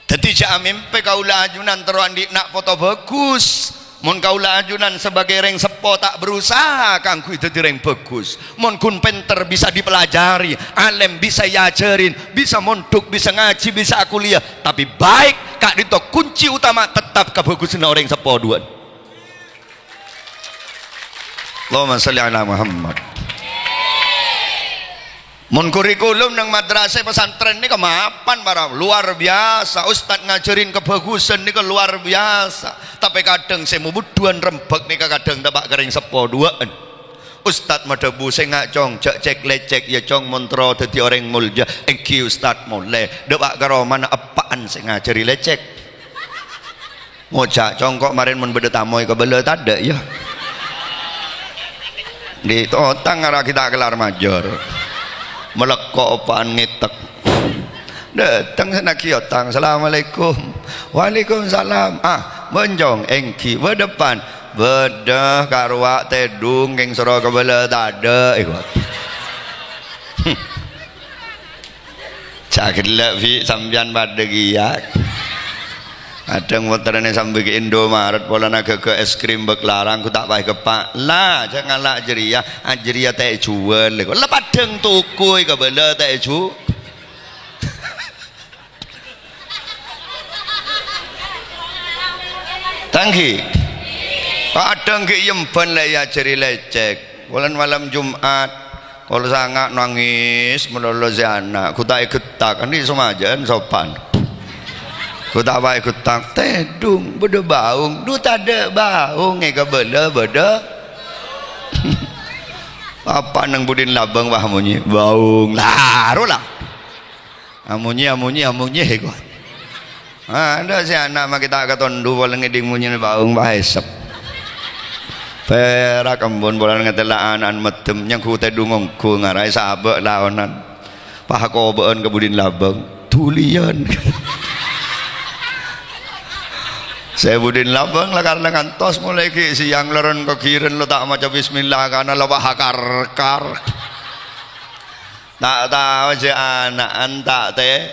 Dhâddhi jâ' amèmpè kaulâ ajunan terro andi' na' poto bhâghus. Mon kaulâ ajunan sabâgâi rèng seppo ta' berusaha kaangghuy dhâddhi rèng bhâghus. Mon ghun pènter bisa dipelajari, alèm bisa èajhârin, bisa mondhuk, bisa ngajhi, bisa akuliyah. Tapè baik ka'dinto kunci utama tettep kabhâghusânna orèng seppo duwâ'ân. Allahumma shalli ala Muhammad. Mon kurikulum neng madrasah pesantren nèka mapan para luar biasa, ustad ngajhârin kabhâghusân nèka luar biasa. Tapè kadhâng sè mabudhuwân rembhâk nèka kadhâng teppa' ka rèng seppo duwâ'ân. Ustad madhâbu, "Sènga', Cong, jhâ' cèk-lècèk, yâ, Cong, mon terro dhâddhi orèng molja." "Èngghi, Ustad, molè." Dâpa' ka romana, "Eppa'en sè ngajhâri lècèk?" Ngoca', "Cong, ko' marèn mon bâdâ tamoy kabâlâ tadâ', yâ." Di totang aragi ta' kellar majâr. Malèkko' eppa'en ngètèk. Dâteng sè naghi otang, "Assalamualaikum." "Waalaikumsalam." "Ah, bân, Cong?" "Èngghi, bâdâ pan?" "Bâdâ, karowa' tèdung, kèng soro kabâlâ tadâ'," èko. Cagella' bi' sampèyan padâ kèya. Kadhâng pottrana sambi ka Indomaret, polana ghâghâ es krim bâk larang, ghu ta' paè keppa'. "La, jhâ' ngala' jârèya, ah, jârèya ta' èjhuwâl," èko. La padhâng toko èkabâlâ ta' èjhu-, Tangghi. Kadhâng ghi' èyembhân la èajhâri lècèk. Polana malem Jum'at, kol sanga' nangès malolo sè ana', ghu ta' èghettak, andi' somajân sopan. Ghu ta' paè èghettak, "Tèdung, bâdâ baung." "Dhu tadâ' baung, èkabâlâ bâdâ." Apa neng budin labâng, wah, monyè, "Baung." Laro la. Amonyè, amonyè, amonyè, èko. Ah, adâ' sè ana' makè ta' katondhu, polana ngèdhing monyèna baung, wah, èsep. Pèrak, ampon, polana ngatèla' ana'na meddhem, nyangghu tèdung ongghu ngara èsabâ' laonan. Pas kobâ'ân ka budin labâng, dhuliyân. Sè budin labâng la karna ngantos molaè ghi' sèyang, laron kaghirân la ta' maca bismillah, kana la wah kar-kar. Ta' tao jhâ' ana'an ta' tè-,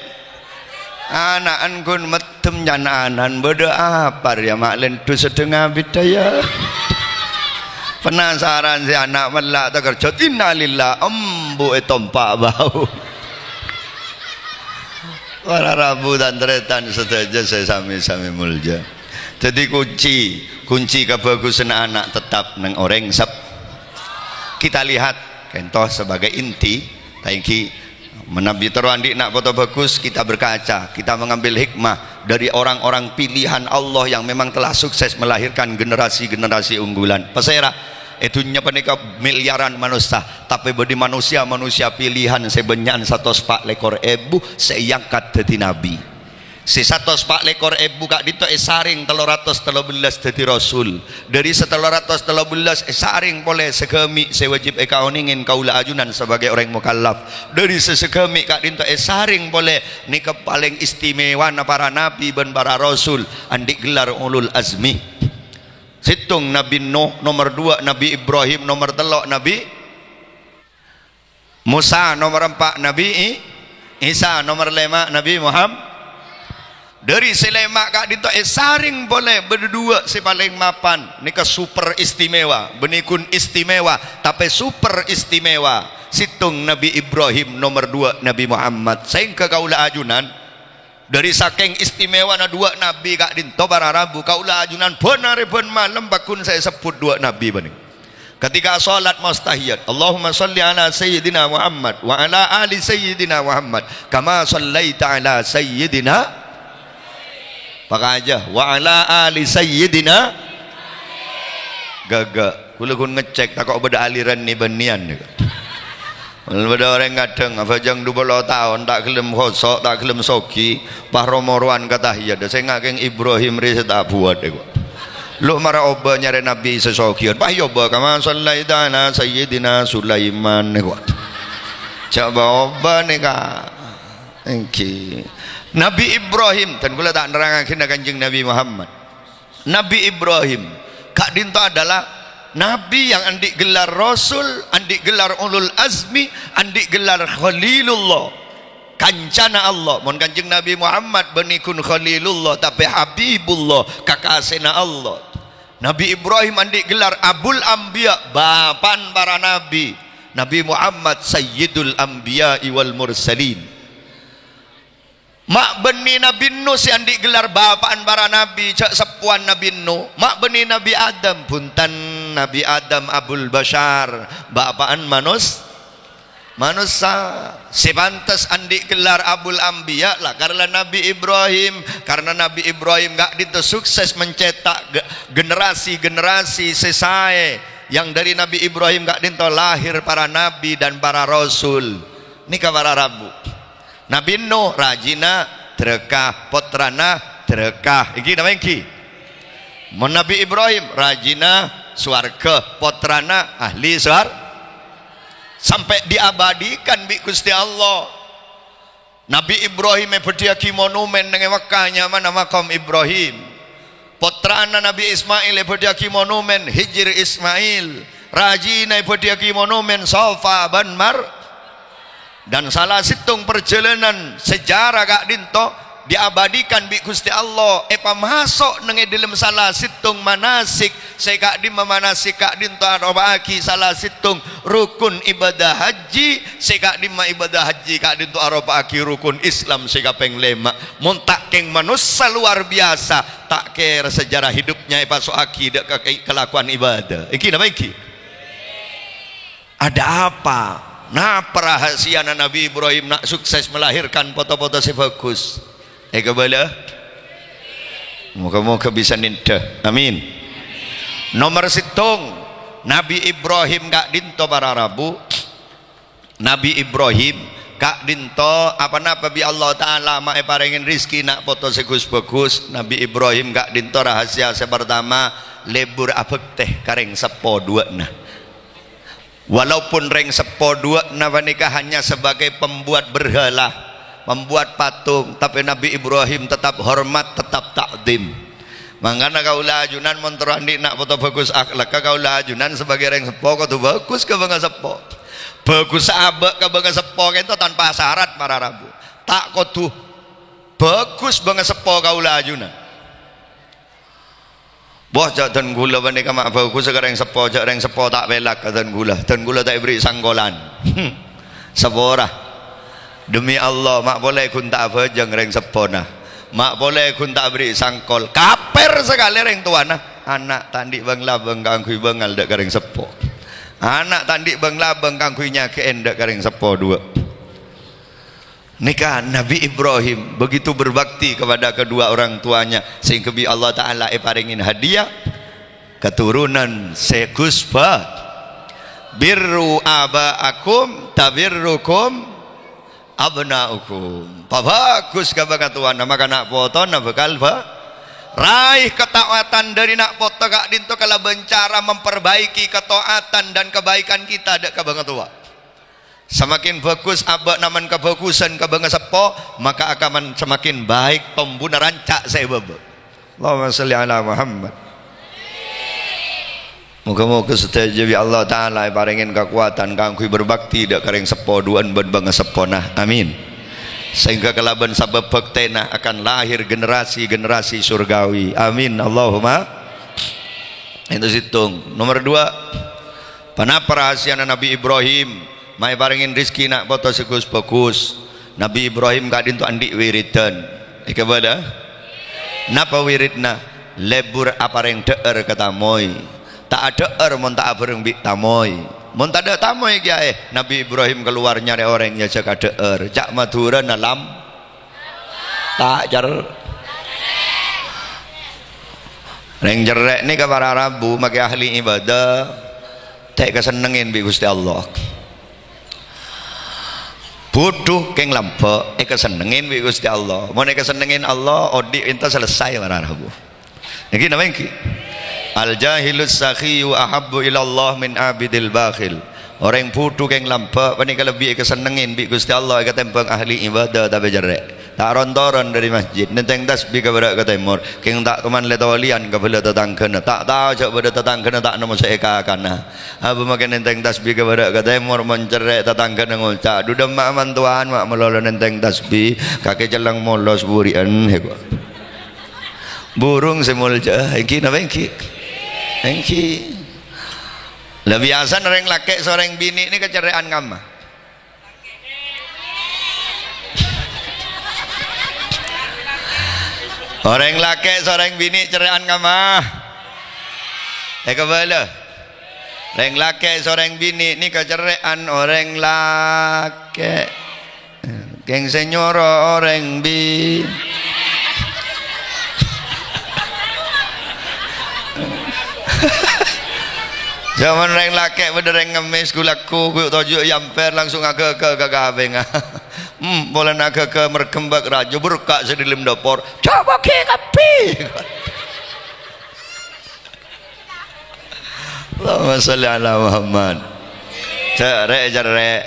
ana'an ghun meddhem can ana'an, bâdâ apa rèya ma' lèndhu seddheng abidhâ, yâ? Penasaran sè ana' mella' takerjhât, "Innalillah," embu' ètompa' bau. Para rabu tan-tarètan sadhâjâ sè sami-sami molja. Dhâddhi kunci, kunci kabhâghusânna ana' tettap neng orèng sep-, kita lihat, kento sebagai inti, Saènggi, manabi terro andi'na poto bagus, kita berkaca, kita mengambil hikmah dari orang-orang pilihan Allah yang memang telah sukses melahirkan generasi-generasi unggulan. Pasèra, è dhunnya panèka miliaran manossa, tapè bâdâ manusia-manusia pilihan sè bânnya'an satos pa' lèkor èbu sè èangkat dhâddhi nabi. Sè satos pa' lèkor èbu ka'dinto èsarèng tello ratos tello bellâs dhâddhi rasul. Dhâri sè tello ratos tello bellâs èsarèng polè saghâmi' sè wajib èkaonèngè kaulâ ajunan sabâgâi orèng mokallaf. Dhâri sè saghâmi' ka'dinto èsarèng polè nèka palèng istimewana para nabi bân para rasul, andi' gellar ulul azmi. Sèttong Nabi Nuh, nomer duwâ' Nabi Ibrahim, nomer tello' Nabi Mosa, nomer empa' Nabi I-, Isa, nomer lèma' Nabi Muham-, dhâri sè lèma' ka'dinto èsarèng polè bâdâ duwâ' sè palèng mapan, nèka super istimewa, bânnè ghun istimewa, tapè super istimewa. Sèttong Nabi Ibrahim, nomer duwâ' Nabi Muhammad. Saèngghâ kaulâ ajunan, Dhâri sakèng istimewana duwâ' nabi ka'dinto para rabu, kaulâ ajunan bân arè bân malem pagghun sè èsebbhut duwâ' nabi panèka. Ketika sholat mustahiyat, "Allahumma shalli ala Sayyidina Muhammad wa ala ali Sayyidina Muhammad, kama shallaita ala Sayyidina," pakajâ, "wa ala ali Sayyidina," ghâghâ. Kaulâ ghun ngecek, tako' bâdâ aliran nè-bânnèyan. Bâdâ orèng kadhâng abhâjâng dupolo taon, ta' ghellem khoso', ta' ghellem soghi, pas ro-morowan ka tahiyat, sènga' kèng Ibrahim rè sè ta' buwât, èko. Lo' mara obâ nyarè nabi sè soghiân, pas èobâ, "Kama shallaita ala Sayyidina Sulaiman," èko. Jhâ' bâ-obâ nèka. Èngghi. Nabi Ibrahim, dân kaulâ ta' nerrangngaghi na Kanjeng Nabi Muhammad. Nabi Ibrahim ka'dinto adalah nabi yang andi' gellar rasul, andi' gellar ulul azmi, andi' gellar khalilullah. Kancana Allah. Mon Kanjeng Nabi Muhammad bânnè ghun khalilullah, tapè habibullah, kakasèna Allah. Nabi Ibrahim andi' gellar Abul Anbiya, bapa'na para nabi. Nabi Muhammad Sayyidul Anbiya'i wal Mursalin. Ma' bânnè Nabi Nuh sè andi' gellar bapa'na para nabi, jhâ' seppowan Nabi Nuh. Ma' bânnè Nabi Adam, bhunten, Nabi Adam Abul Basyar, bapa'na manos-, manossa. Sè pantes andi' gellar Abul Anbiya la karna Nabi Ibrahim, karna Nabi Ibrahim ka'dinto sukses mencetak ge-, generasi-generasi sè saè. Yang dari Nabi Ibrahim ka'dhinto lahir para nabi dan para rasul. Nèka para rabu. Nabi Nuh rajina dârâka, pottrana dârâka. Ènggi napa ènggi? Mon Nabi Ibrahim rajina sowarghâ, pottrana ahli sowar-, sampè' diabadikan bi' Ghustè Allah. Nabi Ibrahim èbâddhiyâghi monumèn neng è Mekkah nyamana Maqam Ibrahim. Pottrana Nabi Ismail èbâddhiyâghi monumèn Hijr Ismail. Rajina èbâddhiyâghi monumèn Safa bân Mar-, dan sala sèttong parjhâlânan sejarah ka'dhinto diabadikan bi' Ghustè Allah, èpamaso' neng è dhâlem sala sèttong manasik sè ka'dhimma manasik ka'dhinto aropa'aghi sala sèttong rukun ibadah hajji, sè ka'dhimma ibadah hajji ka'dhinto aropa'aghi rukun Islam sè kapèng lèma'. Mon ta' kèng manossa luar biasa, ta' kèra sejarah hidupnya èpaso'aghi dâ' ka-, kalakowan ibadah. Ènggi napa ènggi? Ada apa? Napa rahasiana Nabi Ibrahim na' sukses melahirkan poto-poto sè bhâghus? Èkabâlâ? Moga-moga bisa nèndhâ. Amin. Nomer sèttong, Nabi Ibrahim ka'dhinto para rabu. Nabi Ibrahim ka'dhinto apa-napa bi' Allah Ta'ala ma' èparèngè rejhekkè na' poto sè ghus-bhâghus. Nabi Ibrahim ka'dhinto rahasia sè partama, lebur abhâktè ka rèng seppo duwâ'na. Walaupun rèng seppo duwâ'na panèka hanya sebagai pembuat berhala, membuat patung, tapè Nabi Ibrahim tetap hormat, tetap ta'zim. Mangkana kaulâ ajunan mon terro andi' na' poto bhâghus akhlakka, kaulâ ajunan sebagai rèng seppo kodhu bhâghus ka bângaseppo. Bhâghus abâ' ka bângaseppo kènto tanpa syarat para rabu. Ta' kodhu bhâghus bângaseppo kaulâ ajunan. Wah, jhâ' dân kaulâ panèka ma' bhâghus ka rèng seppo, jhâ' rèng seppo ta' pèlak ka dân kaulâ. Dân kaulâ ta' èberri' sangkolan. Sapora. Demi Allah, ma' polè ghun ta' abhâjâng rèng seppona. Ma' polè ghun ta' aberri' sangkol. Kapèr sakalè rèng towana. Ana' ta' andi' bâng-labâng kaangghuy bângal dâ' ka rèng seppo. Ana' ta' andi' bâng-labâng kaangghuy nyakè'è dâ' ka rèng seppo duwâ'. Nèka Nabi Ibrahim begitu berbakti kepada kedua orang tuanya, sehingga bi' Allah Ta'ala èparèngè hadiah keturunan sè ghus bhâ-, "Birru aba'akum tabirrukum abna'ukum." Pabhâghus ka bângatowana, maka na' potona bhâkal bhâ-, raih kataatan dâri na' poto ka'dhinto kalabân cara memperbaiki kataatan dan kebaikan kita dâ' ka bângatowa. Samakin bhâghus abâ'na mon kabhâghusân ka bângaseppo, maka akan samakin baik tombuna ranca' sè è bâbâ. Allahumma shalli ala Muhammad. Moga-moga sadhâjâ bi' Allah Ta'ala èparèngè kakowadhân kaangghuy berbakti dâ' ka rèng seppo duwâ'ân bân bângaseppona. Amin. Sehingga kalabân sabâb bhâktèna akan lahir generasi-generasi surgawi. Amin. Allahumma. Itu sèttong. Nomor dua, ponapa rahasiana Nabi Ibrahim ma' èparèngè rejhekkè na' poto sè ghus-bhâghus? Nabi Ibrahim ka'dhinto andi' wiridan. Èkabâlâ? Napa wiridna? Lebur aparèng dhâ'âr ka tamoy. Ta' adhâ'âr mon ta' abhâreng bi' tamoy. Mon tadâ' tamoy kèyaè, Nabi Ibrahim kalowar nyarè orèng èajhâk adhâ'âr. Ca' Madhurâna lam-, Ta' cer-, rèng cerrè' nèka para rabu makè ahli ibadah, ta' èkasennengngè bi' Ghustè Allah. Budhu kèng lambâ' èkasennengngè bi' Ghustè Allah. Mon èkasennengngè Allah, odi' ènta selesai para rabu. Ènggi napa ènggi? "Al-jahilus sakhiyyu ahabbu ilallah min abidil bakhil." Orèng budhu kèng lambâ' panèka lebbi èkasennengngè bi' Ghustè Allah èkatèmbhâng ahli ibadah tapè cerrè'. Ta' ron-toron dâri masjid, nèntèng tasbih ka bârâ' ka tèmor, kèng ta' toman lè-tolèyan ka bhâlâ tatangghâna. Ta' tao jhâ' bâdâ tatangghâna ta' nemmo sè èkakana. Apa makè nèntèng tasbih ka bârâ' ka tèmor, mon cerrè' tatangghâna ngoca', "Dhu dâmma'a man towan ma' malolo nèntèng tasbih, kakè cellèng molos buri'ân," he, kok. Burung sè molja, ènggi napa ènggi? Ènggi. Lah, biyasana rèng lakè' sareng binè' nèka cerrè'an kamma. Orèng lakè' sareng binè' cerrè'an kamma. Èkabâlâ. Rèng lakè' sareng binè' nèka cerrè'an orèng lakè'. Kèng sè nyoro orèng bi-, Jaman rèng lakè' bâdâ rèng ngemmès ghu-lagghu, ghu toju' è ampèr, langsung aghâghâ ka kapèngnga. Hmm, polana aghâghâ mergembâk rajâ berka' sè dâlem dâpor. Coba ghi' kabbhi. Allahumma shalli ala Muhammad. Cerrè', cerrè'.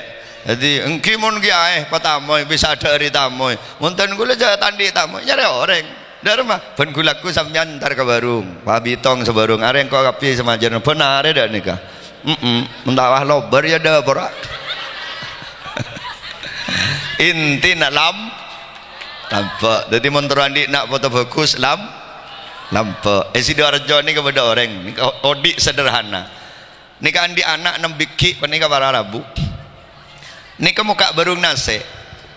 Dhâddhi, èngghi mon ghi' aè patamoy, bisa dhâri tamoy. Mon ten ghulâ jhâ' ta' andi' tamoy, nyarè orèng. Dârma, bân ghu-lagghu sampèyan entar ka bârung. Pabitong sabârung, arèng ko' kabbhi samajân. Bân arè dâ' nèka. Mm-mm. Mon ta' wah lobâr ya dâ' pora. Intina lam-, lampè'. Dhâddhi mon terro andi' na' poto bhâghus, lam-, lampè'. È Sidoarjo nèka bâdâ orèng, nèka odi' sederhana. Nèka andi' ana' nem bigghi' panèka para rabu. Nèka mokka' bârung nasè'.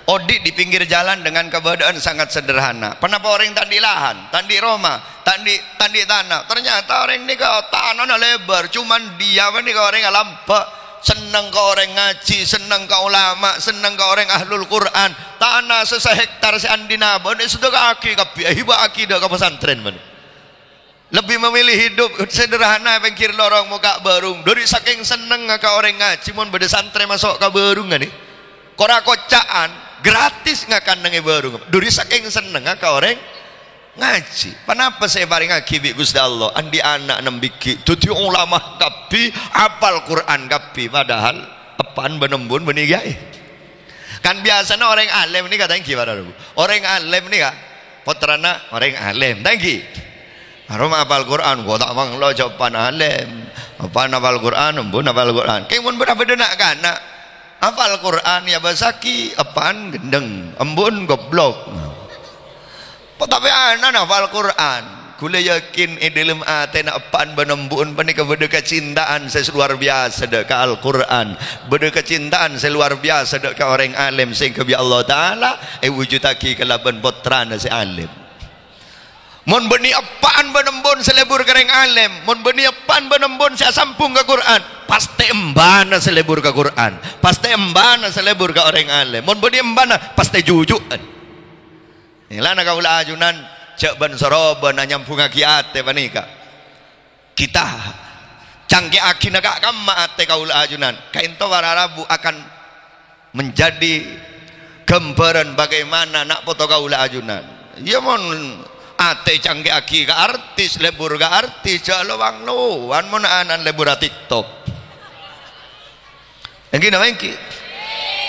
Odi' di pinggir jalan dengan keberadaan sangat sederhana. Ponapa orèng ta' andi' lahan, ta' andi' roma, ta' andi', ta' andi' tana? Ternyata orèng nèka tanana lèbâr, cuman dia panèka orèng alampè'. Senneng ka orèng ngajhi, senneng ka ulama, senneng ka orèng ahlul Qur'an. Tana sè sahektar sè andina bânnè èsedeka'aghi kabbhi, èhibâ'aghi dâ' ka pasantrèn bânnè. Lebbi memilih hidup sederhana è pèngghir lorong mokka' bârung. Dhâri sakèng sennengnga ka orèng ngajhi, mon bâdâ santrè maso' ka bârung, nè. Kora koca'an, gratis ngakan neng è bârung. Dhâri sakèng sennengnga ka orèng ngajhi. Ponapa sè èparèngaghi bi' Ghustè Allah? Andi' ana' nem bigghi', dhâddhi ulama kabbhi, apal Qur'an kabbhi, padahal eppa'na bân embu'na bânnè kiyaè. Kan biyasana orèng alim nèka ta' èngghi, para rabu. Orèng alim nèka pottrana orèng alim, ta' èngghi. Aroma apal Qur'an, ghu ta' manglo jhâ' eppa'na alim. Eppa'na apal Qur'an, embu'na apal Qur'an. Kèng mon bâdâ, bâdâ na'-kana', apal Qur'an, ya bâsaghi, eppa'na gendheng, embu'na goblok. Tapè ana'na apal Qur'an. Ghulâ yakin è dâlem atèna eppa'na bân embu'na panèka bâdâ kacintaan sè luar biyasa dâ' ka Al-Qur'an, bâdâ kacintaan sè luar biyasa dâ' ka orèng alim, sehingga bi' Allah Ta'ala èwujudaghi kalabân pottrana sè alim. Mon bânnè eppa'na bân embu'na sè lebur ka rèng alim, mon bânnè eppa'na bân embu'na sè asambhung ka Qur'an, pastè embana sè lebur ka Qur'an, pastè embana sè lebur ka orèng alim. Mon bânnè embana, pastè juju'an. Èngghâna kaulâ ajunan, jhâ' bân-sarobân anyambhungaghi atè panèka. Kita cangkè'aghina ka-, kamma atè kaulâ ajunan. Kaènto para rabu akan menjadi gambaran bagaimana na' poto kaulâ ajunan. Iyâ, mon atè cangkè'aghi ka artis, lebur ka artis, jhâ' lowang-lowan mon ana'na lebur ka TikTok. Èngghi napa èngghi?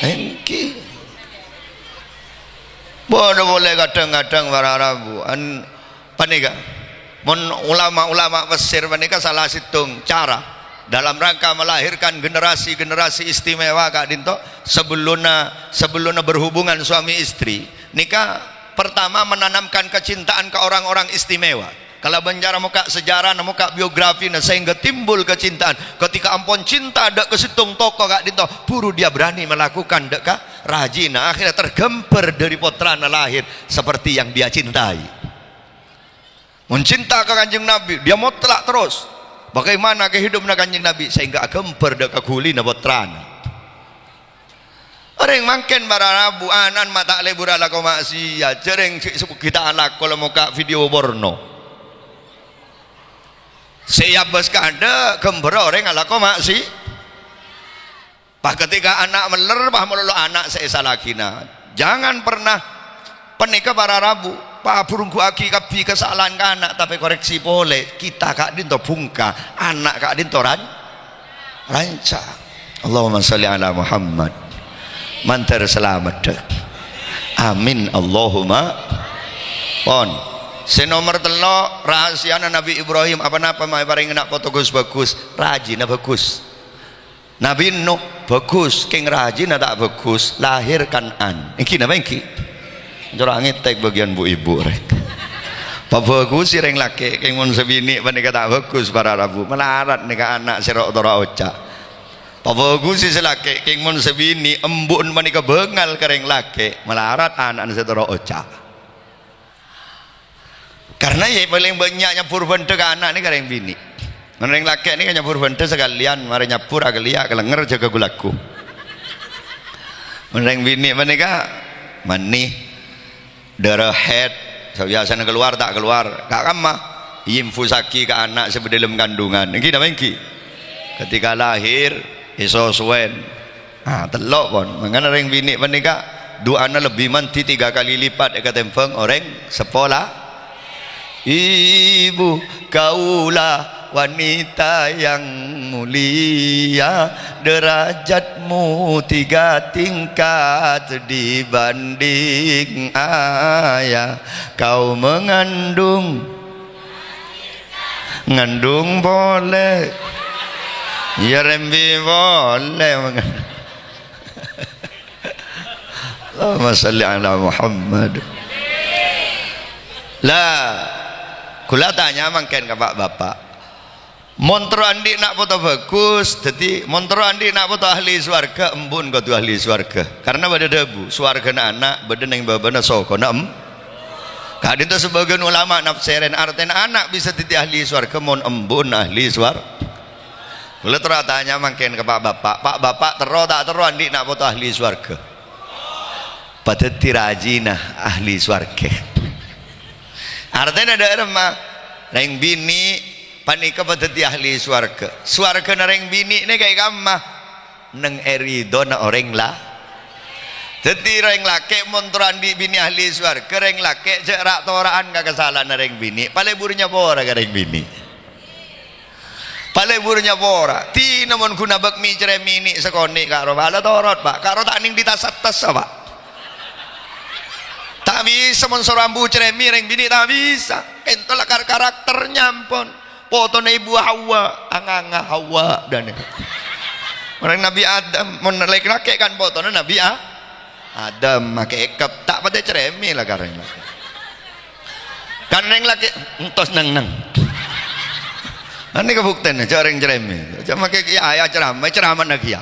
Èngghi. Bâdâ polè kadhâng-kadhâng para rabu. An-, panèka. Mon ulama-ulama Mesir panèka salah sèttong cara dalam rangka melahirkan generasi-generasi istimewa ka'dinto, sebelumnya, sebelumnya berhubungan suami istri. Nèka pertama menanamkan kecintaan ke orang-orang istimewa. Kalabân cara mokka' sejarahna, mokka' biografina, sehingga timbul kecintaan. Ketika ampon cinta dâ' ka sèttong toko ka'dinto, buru dia berani melakukan dâ' ka rajina. Akhirnya tergambar dâri pottrana lahir seperti yang dia cintai. Mon cinta ka Kanjeng Nabi, dia mutlak terros. Bagaimana kehidupanna Kanjeng Nabi sehingga agambar dâ' ka ghulina pottrana. Orèng mangkèn para rabu ana'na ma' ta' lebur alako ma'siyat, jhâ' rèng sè soghi ta' alako la mokka' video porno. Sè èabâs kaadâ' ghâmbhârrâ orèng alako ma'si-, pas ketika ana' mèller, pas malolo ana' sè èsalaghina. Jangan pernah Panèka para rabu, paburungguwaghi kabbhi kasalaan ka ana', tapè koreksi polè. Kita ka'dhinto bhungka, ana' ka'dhinto ran-, ranca'. Allahumma shalli ala Muhammad. Mandhâr salamet, dhâ. Amin. Allahumma. Pon. Sè nomer tello', rahasiyana Nabbhi Ibrahim, apa-napa ma' èparèngè na' poto ghus-bhâghus, rajina bhâghus. Nabbhi Nuh bhâghus, kèng rajina ta' bhâghus, lahir Kan'an. Èngghi napa èngghi? Cora' ngètèk bâgiyân bu-ibu rè. Pabhâghusè rèng lakè', kèng mon sè binè' panèka ta' bhâghus para rabu. Malarat nèka ana' sè ro'-toro' oca'. Pabhâghusè sè lakè', kèng mon sè binè' embu'na panèka bângal ka rèng lakè', malarat ana'na sè toro' oca'. Karna yâ palèng bânnya' nyabbhur bhândhâ ka ana' nèka rèng binè'. Mon rèng lakè' nèka nyabbhur bhândhâ sakalèyan, marè nyabbhur akalèya' kalènger jâgâ ghu-lagghu. Mon rèng binè' panèka mani, dârâ haid, sabiyasana kalowar ta' kalowar, ka kamma, èinfusaghi ka ana' sè bâdâ dâlem kandhungan. Èngghi napa èngghi? Dhâddhi kalahèr, èsosowan. Ah, tello' pon. Mangkana rèng binè' panèka du'ana lebbi mandhi tiga kali lipat èkatèmbhâng orèng seppo la-, Ibu, kaulah wanita yang mulia, derajatmu tiga tingkat dibanding ayah. Kau mengandung, ngandung polè. Iyâ, rembi polè mangandung. Allahumma shalli ala Muhammad. La, kaulâ tanya mangkèn ka pa'-bapa'. Mon terro andi' na' poto bhâghus, dhâddhi mon terro andi' na' poto ahli sowarghâ, embu'en kodhu ahli sowarghâ. Karna bâdâ dhâbu, sowarghâna ana' bâdâ neng bâbâna sokona em-, ka'dinto sabâgiyân ulama nafsèrèn, artèna ana' bisa dhâddhi ahli sowarghâ mon embu'en ahli sowar-, Kaulâ terro atanya mangkèn ka pa'-bapa', pa'-bapa' terro ta' terro andi' na' poto ahli sowarghâ? Padâddhi rajina ahli sowarghâ. Artèna dhâ' remma, rèng binè' panèka padâddhi ahli sowarghâ. Sowarghâna rèng binè' nèka è kamma, neng è ridhona orèng la-, Dhâddhi rèng lakè' mon terro andi' binè' ahli sowarghâ, rèng lakè' jhâ' ra'-tora'an ka kasalahanna rèng binè', palebur nyapora ka rèng binè'. Palebur nyapora. Dina mon ghun abâkmi crèmi nè' sakonè' ka'ro, bâ'na torot, Pa'. Ka'ro ta' neng dhi tas-attas, Pa'. Ta' bisa mon soro ambu crèmi rèng binè' ta' bisa. Kènto lakar karakternya ampon. Potona Ibu Hawa, anganga Hawa, dan mon Nabi Adam, mon lèk-, lakè' kan potona Nabi A-, Adam, makè èkep, ta' patè crèmi lakar rèng lakè'. Kan rèng lakè', entos neng-neng. Anè kabuktèna, jhâ' rèng crèmi. Jhâ' makè kèya, ya, ceramah, ceramah lagi ya.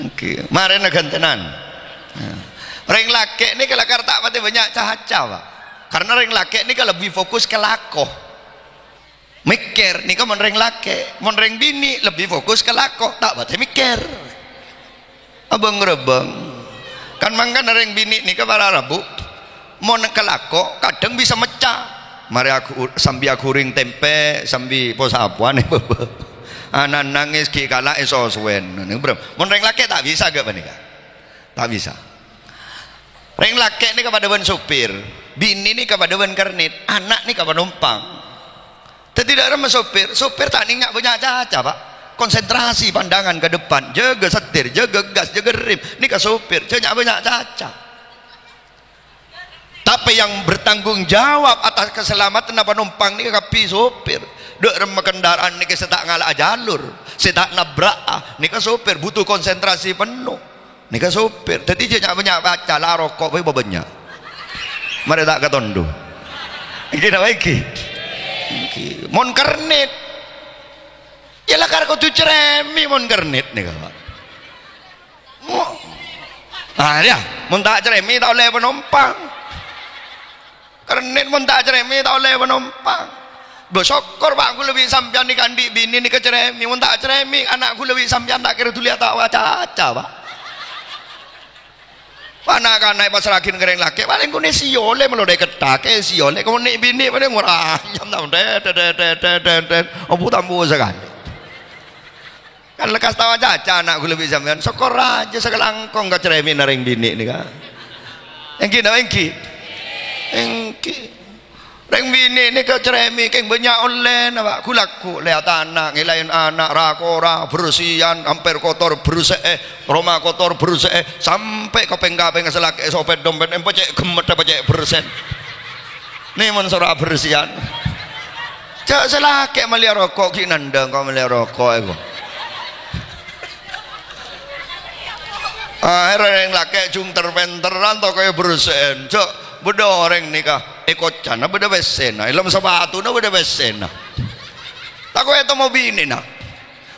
Oke, marèna ghântènan. Nah, rèng lakè' nèka lakar ta' patè bânnya' caca, Pa'. Karna rèng lakè' nèka lebbi fokus ka lako. Mèkkèr, nèka mon rèng lakè', mon rèng binè' lebbi fokus ka lako, ta' patè mèkkèr. Abâng-rèbâng. Kan mangkana rèng binè' nèka para rabu, mon ka lako, kadhâng bisa mecca. Marè aghu-, sambi aghuring tèmpè, sambi posapowan è bâbâ. Ana' nangès ghi' kala' èsosowan. Mon rèng lakè' ta' bisa ghâ' panèka. Ta' bisa. Rèng lakè' nèka padâ bân sopir, binè nèka padâ bân kèrnet, ana' nèka panompang. Dhâddhi dhâ' remma sopir, sopir ta' nèng nya'-bânnya' caca, Pa'. Konsentrasi pandangan ka depan, jâgâ setir, jâgâ gas, jâgâ rem. Nèka sopir, jhâ' nya'-bânnya' caca. Tapè yang bertanggung jawab atas kasalameddhânna panompang nèka kabbhi sopir. Dhâ' remma kendaraan nèka sè ta' ngala'a jalur, sè ta' nabra'a, nèka sopir butuh konsentrasi penuh. Nèka sopir. Dhâddhi jhâ' nya'-bânnya' caca, la roko' bhâi bâbânnya'. Marè ta' katondo. Èngghi napa èngghi? Èngghi. Mon kèrnet. Iyâ lakar kodhu crèmi mon kèrnet nèka, Pa'. Mo-, ah, iyâ, mon ta' crèmi ta' ollè panompang. Kèrnet mon ta' crèmi, ta' ollè panompang. Bâ, sokkor, Pa', ghulâ bi' sampèyan nèka andi' binè nèka crèmi. Mon ta' crèmi, ana' ghulâ bi' sampèyan ta' kèra dhuli atawa caca, Pa'. Ana'-kana' èpassra'aghi ka rèng lakè', palèng ghun èsiyolè, malolo èkettakè, èsiyolè, kèng mon nè' binè, palèng ngora anyam, ta', det, det, det. Ambu-tambu sakalè. Kan lekkas tao caca ana' ghulâ bi' sampèyan, sokkor rajâ sakalangkong kacerèmèna rèng binè' nèka. Èngghi napa èngghi? Èngghi. Rèng binè' nèka cerèmè kèng bânnya' ollèna, Pa'. Ghu-lagghu lèyat ana', ngèlaèn ana', ra-kora, bersèyan, ampèr kotor, bersè'è, roma kotor, bersè'è, sampè' ka pèng-kapèngnga sè lakè' sopèt-dompèt, èmpè cè' ghemmeddhâ, èmpè cè' bersèn. Nè mon soro abersèyan. Jhâ' sè lakè' mellèya roko' ghi' nandhâng, ko' mellèya roko' èko. Akhèrra rèng lakè' jhung ter-pènterran tao kaya bersèn. Jhâ' bâdâ orèng nèka è kocana bâdâ pèssèna, è lem sapatuna bâdâ pèssèna. Tako' ètemmo binèna.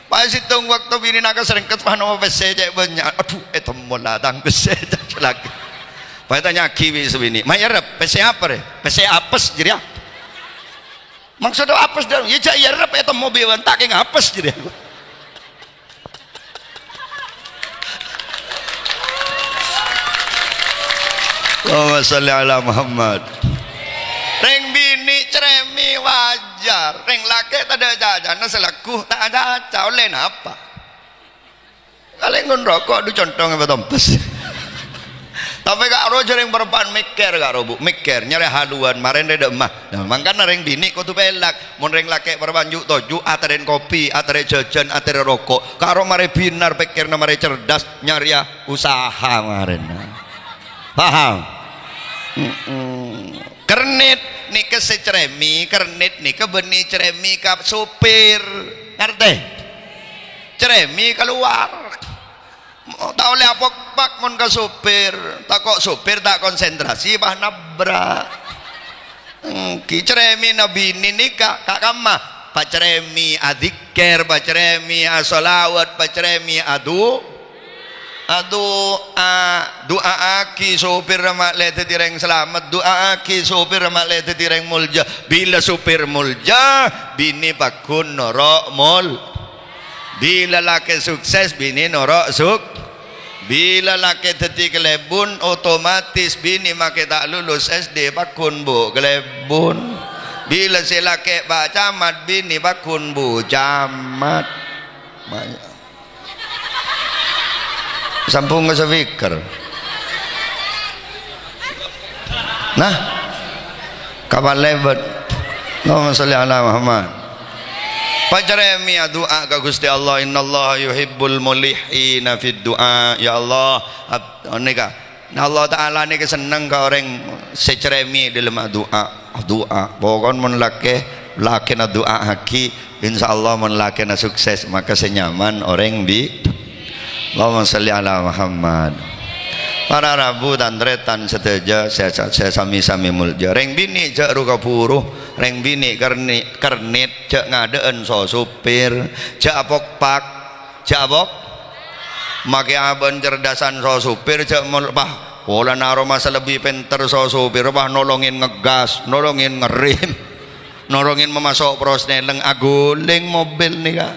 Pas sèttong bâkto binèna kasèrèngkèt, pas nemmo pèssè cè' bânnya'. Adhu, ètemmo la tang pèssè, ca'na lakè'. Pas ètanya'aghi bi' sè binè', "Ma' iyâ, Rep, pèssè apa, Rè?" "Pèssè apes, jârèya." "Maksodda apes, Dang?" "Iyâ, jhâ' iyâ, Rep, ètemmo bi' bâ'na, ta' kèng apes, jârèya." Allahumma shalli ala Muhammad. Rèng binè' cerèmè waj- Jar, rèng lakè' tadâ' cacana sè lagghu ta' acaca, ollè napa? Kalèngon roko' du contong apa tompes. Tapè ka'ro jârèng parèmpa'an mèkkèr ka'ro, Bu, mèkkèr, nyarè haluan, marèn rè dâ' emma. Nah, mangkana rèng binè' kodhu pèlak. Mon rèng lakè' parèmpa'an ju'-toju', atèrèn kopi, atèrè jhâjhân, atèrè roko'. Ka'ro marè bhinar, pèkkèrra marè cerdas, nyarèya usaha marèna. Paham? Mm-mm. Kèrnit nèka sè crèmi, kèrnit nèka bânnè crèmi ka sopir. Ngartè? Crèmi kalowar. Ta' ollè apokpak mon ka sopir. Tako' sopir ta' konsentrasi, pas nabrak. Èngghi crèmina binè nèka, ka' kamma. Pacrèmi adzikkèr, pacrèmi asholawat, pacrèmi adu-, adu'a. Du'aaghi sopirra ma'lè dhâddhi rèng salamet, du'aaghi sopirra ma'lè dhâddhi rèng molja. Bilâ sopir molja, binè pagghun noro' mol-, bilâ lakè sukses, binè noro' suk-, bilâ lakè dhâddhi kalèbun, otomatis binè makè ta' lulus S D pagghun bu' kalèbun. Bilâ sè lakè' Pak Camat, binè pagghun bu' camat. Ma-, Sampun nge-speaker. Nah, kapal lebet. Allahumma sholli ala Muhammad. Pacrèmi adu'a ka Ghustè Allah, "Innallaha yuhibbul mulihhina fid du'a." Ya Allah, ab-, nèka. Nah, Allah Ta'ala nèka senneng ka orèng sè crèmi dâlem adu'a. Adu'a. Pokokna mon lakè, lakèna du'aaghi, Insyaallah, mon lakèna sukses, maka sè nyaman orèng bi-, Allahumma sholli ala Muhammad. Para rabu, tan-tarètan sadhâjâ sè, sè sami-sami molja. Rèng binè' jhâ' ru-kabhuru, rèng binè' kèrni-, kèrnit, jhâ' ngadâ'ân so sopir, jhâ' apokpak, jhâ' apok-, makè abâ'na cerdasan so sopir, jhâ' mol-, bah, polana aromasa lebbi pènter so sopir, bah, nolongin ngegas, nolongin ngerrem. Nolongin mamaso' prosneleng, aghulèng mobil nèka.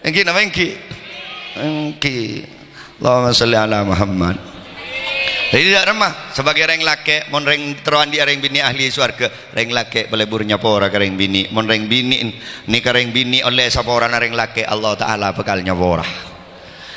Èngghi napa èngghi? Èngghi. Allahumma sholli ala Muhammad. Jadi, dâ' remma, sebagai rèng lakè', mon rèng terro andi'â rèng binè' ahli sowarghâ, rèng lakè' palebur nyapora ka rèng binè'. Mon rèng binè' nèka rèng binè' ollè saporana rèng lakè', Allah Ta'ala bhâkal nyapora.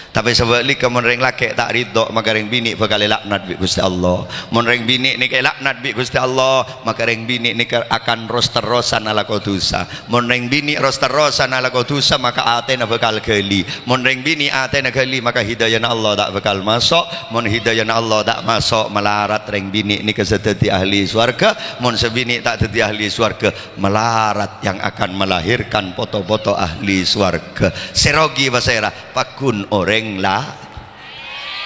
Tapè sabhâligghâ, mon rèng lakè' ta' ridho, maka rèng binè' bhâkal èlaknat bi' Ghustè Allah. Mon rèng binè' nèka èlaknat bi' Ghustè Allah, maka rèng binè' nèka akan ros-terrosan alako dhusa. Mon rèng binè' ros-terrosan alako dhusa, maka atèna bhâkal ghâli. Mon rèng binè' atèna ghâli, maka hidayana Allah ta' bhâkal maso'. Mon hidayana Allah ta' maso', malarat rèng binè' nèka sè dhâddhi ahli sowarghâ. Mon sè binè' ta' dhâddhi ahli sowarghâ, malarat yang akan melahirkan poto-poto ahli sowarghâ. Sè rogi pasèra? Paggun orèng la-,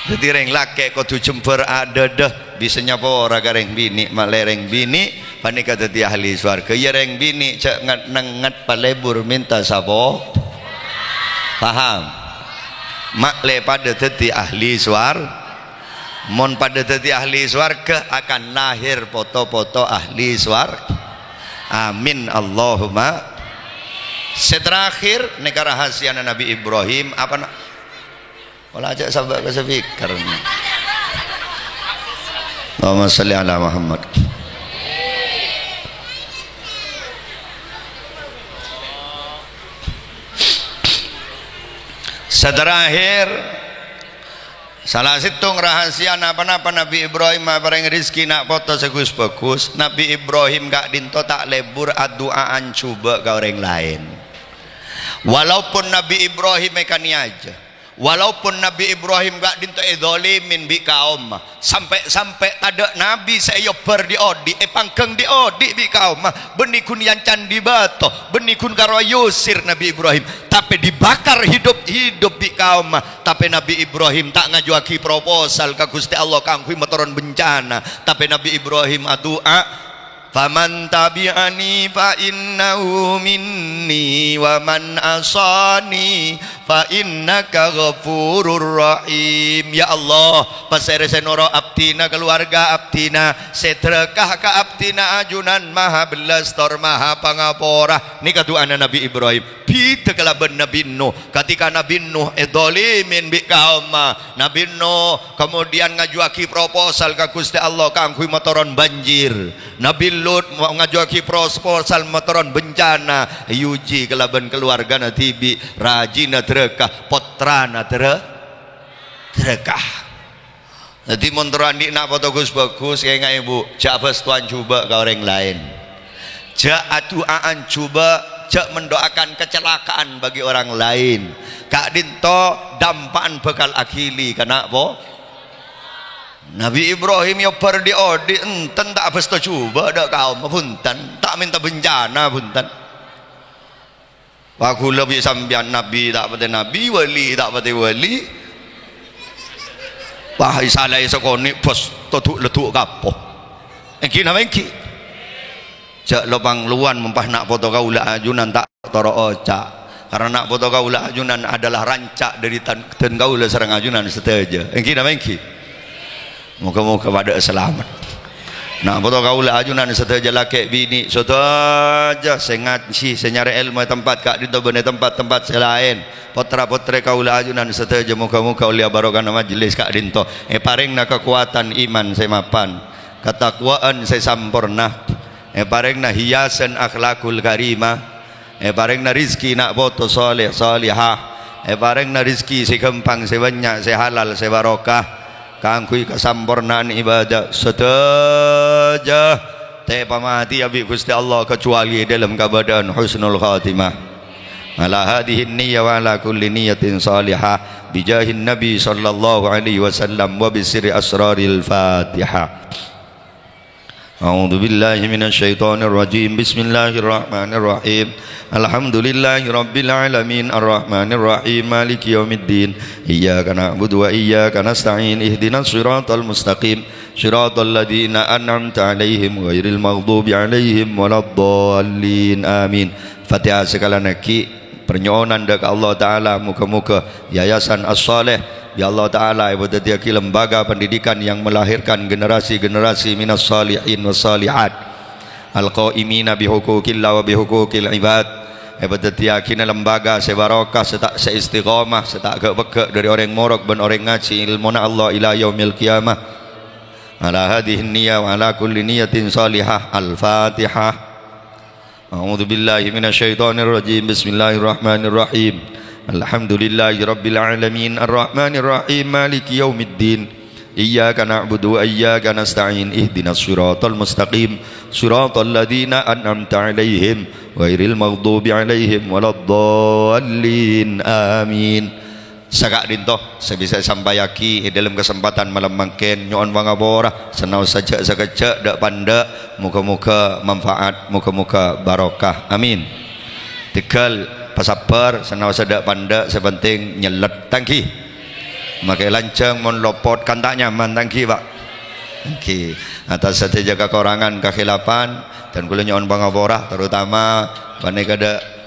dhâddhi rèng lakè' kodhu jembhâr adhâdhâ, bisa nyapora ka rèng binè', ma'lè rèng binè' panèka dhâddhi ahli sowarghâ. Iyâ, rèng binè' jhâ' nget-nengnget palebur mènta sapo-, paham? Ma'lè padâ dhâddhi ahli sowar-, mon padâ dhâddhi ahli sowarghâ, akan lahir poto-poto ahli sowar-, amin, Allahumma. Sè terakhir, nèka rahasiana Nabi Ibrahim, apa na-, Wala ajâk sabâ' ka speaker. Allahumma shalli ala Muhammad. Sè terakhir, sala sèttong rahasiana ponapa Nabbhi Ibrahim aparèng rejhekkè na' poto sè ghus-bhâghus. Nabbhi Ibrahim ka'dinto ta' lebur adu'a'an jhubâ' ka orèng laèn. Walaupun Nabbhi Ibrahim èkanèyajâ, Walaupun Nabbhi Ibrahim ka'dinto èdhâlimin bi' kaomma, sampè'-sampè' tadâ' nabbhi sè èobbhâr dhi'-odhi', èpangghâng dhi'-odhi' bi' kaomma, bânnè ghun èancan dhi' bâto, bânnè ghun karo èyosèr Nabbhi Ibrahim, tapè dibakar hidup-hidup bi' kaomma. Tapè Nabbhi Ibrahim ta' ngajuwâghi proposal ka Ghustè Allah kaangghuy matoron bencana, tapè Nabbhi Ibrahim adu'a, "Faman tabi'ani fa innahu minni, wa man asani Fa innaka ghafurur rahim. Ya Allah, pasèra sè noro' abdhina, kaluwarga abdhina, sè dârâka ka abdhina ajunan maha bellas tor maha pangapora. Nèka du'ana Nabi Ibrahim. Bhidhâ kalabân Nabi Nuh. Ketika Nabi Nuh èdhalimin bi' kaomma, Nabi Nuh kemudian ngajuwaghi proposal ka Ghustè Allah kaangghuy matoron banjir. Nabi Lut mo-, ngajuwaghi proposal matoron bencana, èuji kalabân kaluwargana dhibi', rajina dârâka, pottrana dârâ-, dârâka. Dhâddhi, mon terro andi' na' poto gus-bhâghus, kaènga'è, Bu, jhâ' abhâstowan jhubâ' ka orèng laèn. Jhâ' adu'a'an jhubâ', jhâ' mendoakan kecelakaan bagi orang lain. Ka'dinto dampa'an bhâkal aghili ka na' po-, Nabi Ibrahim yâ bâr dhi'-odhi', enten ta' abhâsto jhubâ' dâ' kaomma, bhunten, ta' mènta bencana, bhunten. Wah, ghulâ bi' sampèyan, nabi ta' patè nabi, wali ta' patè wali. Wah, èsalaè sakonè', bâs, todhu'-leddu' kapo. Èngghi napa èngghi? Jhâ' lo-panglowan mon pas na' poto kaulâ ajunan ta' toro' oca'. Karna na' poto kaulâ ajunan adalah ranca' dâri tan-, dân kaulâ sareng ajunan sadhâjâ. Èngghi napa èngghi? Moga-moga padhâ'â salamet. Na' poto kaulâ ajunan sadhâjâ lakè' binè', sadhâjâ sè ngajhi, sè nyarè èlmo è tempat ka'dinto bân è tempat-tempat sè laèn. Pottra-pottrè kaulâ ajunan sadhâjâ moga-moga ollè barokana majelis ka'dinto. Èparèngana kakowadhân iman sè mapan, katakwaan sè samporna, èparèngana hiasan akhlakul karimah, èparèngana rizki na' poto saleh salehah, èparèngana rizki sè ghâmpang, sè bânnya', sè halal, sè barokah, kaangghuy kasampornaan ibadah sadhâjâ. Ta' èpamatèya bi' Ghustè Allah kecuali è dâlem kabâdâ'ân husnul khatimah. Ala hadhihi niyya wa ala kulli niyyatin salihah, bijahin Nabi sallallahu alaihi wasallam wa bisirri asraril Fatihah. A'udzu billahi minasy syaithanir rajim. Bismillahirrahmanirrahim. Alhamdulillahi rabbil alamin, arrahmanir rahim, maliki yaumiddin. Iyyaka na'budu wa iyyaka nasta'in. Ihdinas siratal mustaqim. Siratal ladzina an'amta 'alaihim ghairil maghdubi 'alaihim waladdallin. Amin. Fatihah sakalangkong. Parnyo'onan dâ' ka Allah Ta'ala, moga-moga Yayasan As-Saleh, ya Allah Ta'ala, èpadhâddhiyâghi lembaga pendidikan yang melahirkan generasi-generasi minas salihin was salihat, al-qaimina bihuquqillah wa bihuquqil ibad, èpadhâddhiyâghina lembaga sè barokah, sè ta', sè istiqomah, sè ta' ghâ'-pegghâ' dâri orèng morok bân orèng ngajhi ilmuna Allah ila yaumil qiyamah. Ala hadhihi niyya wa ala kulli niyyatin salihah. Al-Fatihah. A'udzu billahi minasy syaithanir rajim. Bismillahirrahmanirrahim. Alhamdulillahi rabbil alamin. Arrahmanirrahim. Maliki yaumiddin. Iyyaka na'budu wa iyyaka nasta'in. Ihdinas siratal mustaqim. Siratal ladzina an'amta 'alaihim ghairil maghdubi 'alaihim waladdallin. Amin. Saka'dinto sè bisa èsampayaghi è dâlem kasempadhân malem mangkèn, nyo'on pangapora, sanaossa jhâ' sakejjhâ' dâ'-pandâ', moga-moga manfaat, moga-moga barokah. Amin. Tèghâl pasabbhâr, sanaossa dâ'-pandâ', sè penting nyellèt, ta' ènggi. Makè lanjhâng, mon lopot kan ta' nyaman, ta' ènggi, Pak. Ènggi. Atas sadhâjâ kakorangan, kakhilafan, dân kaulâ nyo'on pangapora, terutama panèka dâ'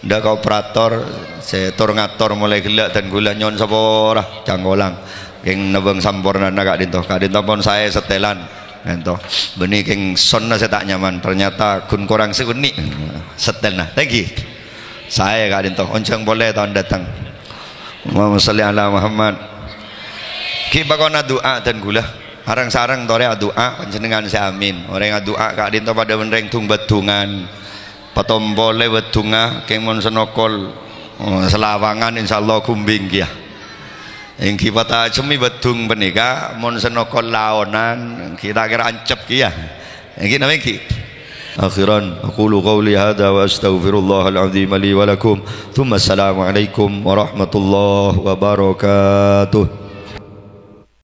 Dâ' ka operator sè tor-ngator molaè ghellâ' dân kaulâ nyo'on sapora, cangkolang. Kèng nèbâng sampornana ka'dinto. Ka'dinto pon saè setelan. Ghânto. Bânnè kèng soundna sè ta' nyaman. Ternyata ghun korang sè bânnè. Setelna. Thank you. Saè ka'dinto. Onjhâng polè taon dâteng. Allahumma shalli ala Muhammad. Ghi' bâkona du'a dân kaulâ. Areng-sareng torè adu'a, panjhennengngan sè amin. Orèng adu'a ka'dinto padâ bân rèng dung-bâdungan. Patompolè bâdungnga, kèng mon sanokol, oh, salawangan, insyaallah gumbing kèya. Ènggi patajemmè bâdung panèka, mon sanokol laonan, ènggi ta' kèra ancep kèya. Ènggi napa ènggi? Akhiran, aqulu qauli hadza wa astaghfirullahal azim li wa lakum. Tsumma assalamu alaikum warahmatullahi wabarakatuh.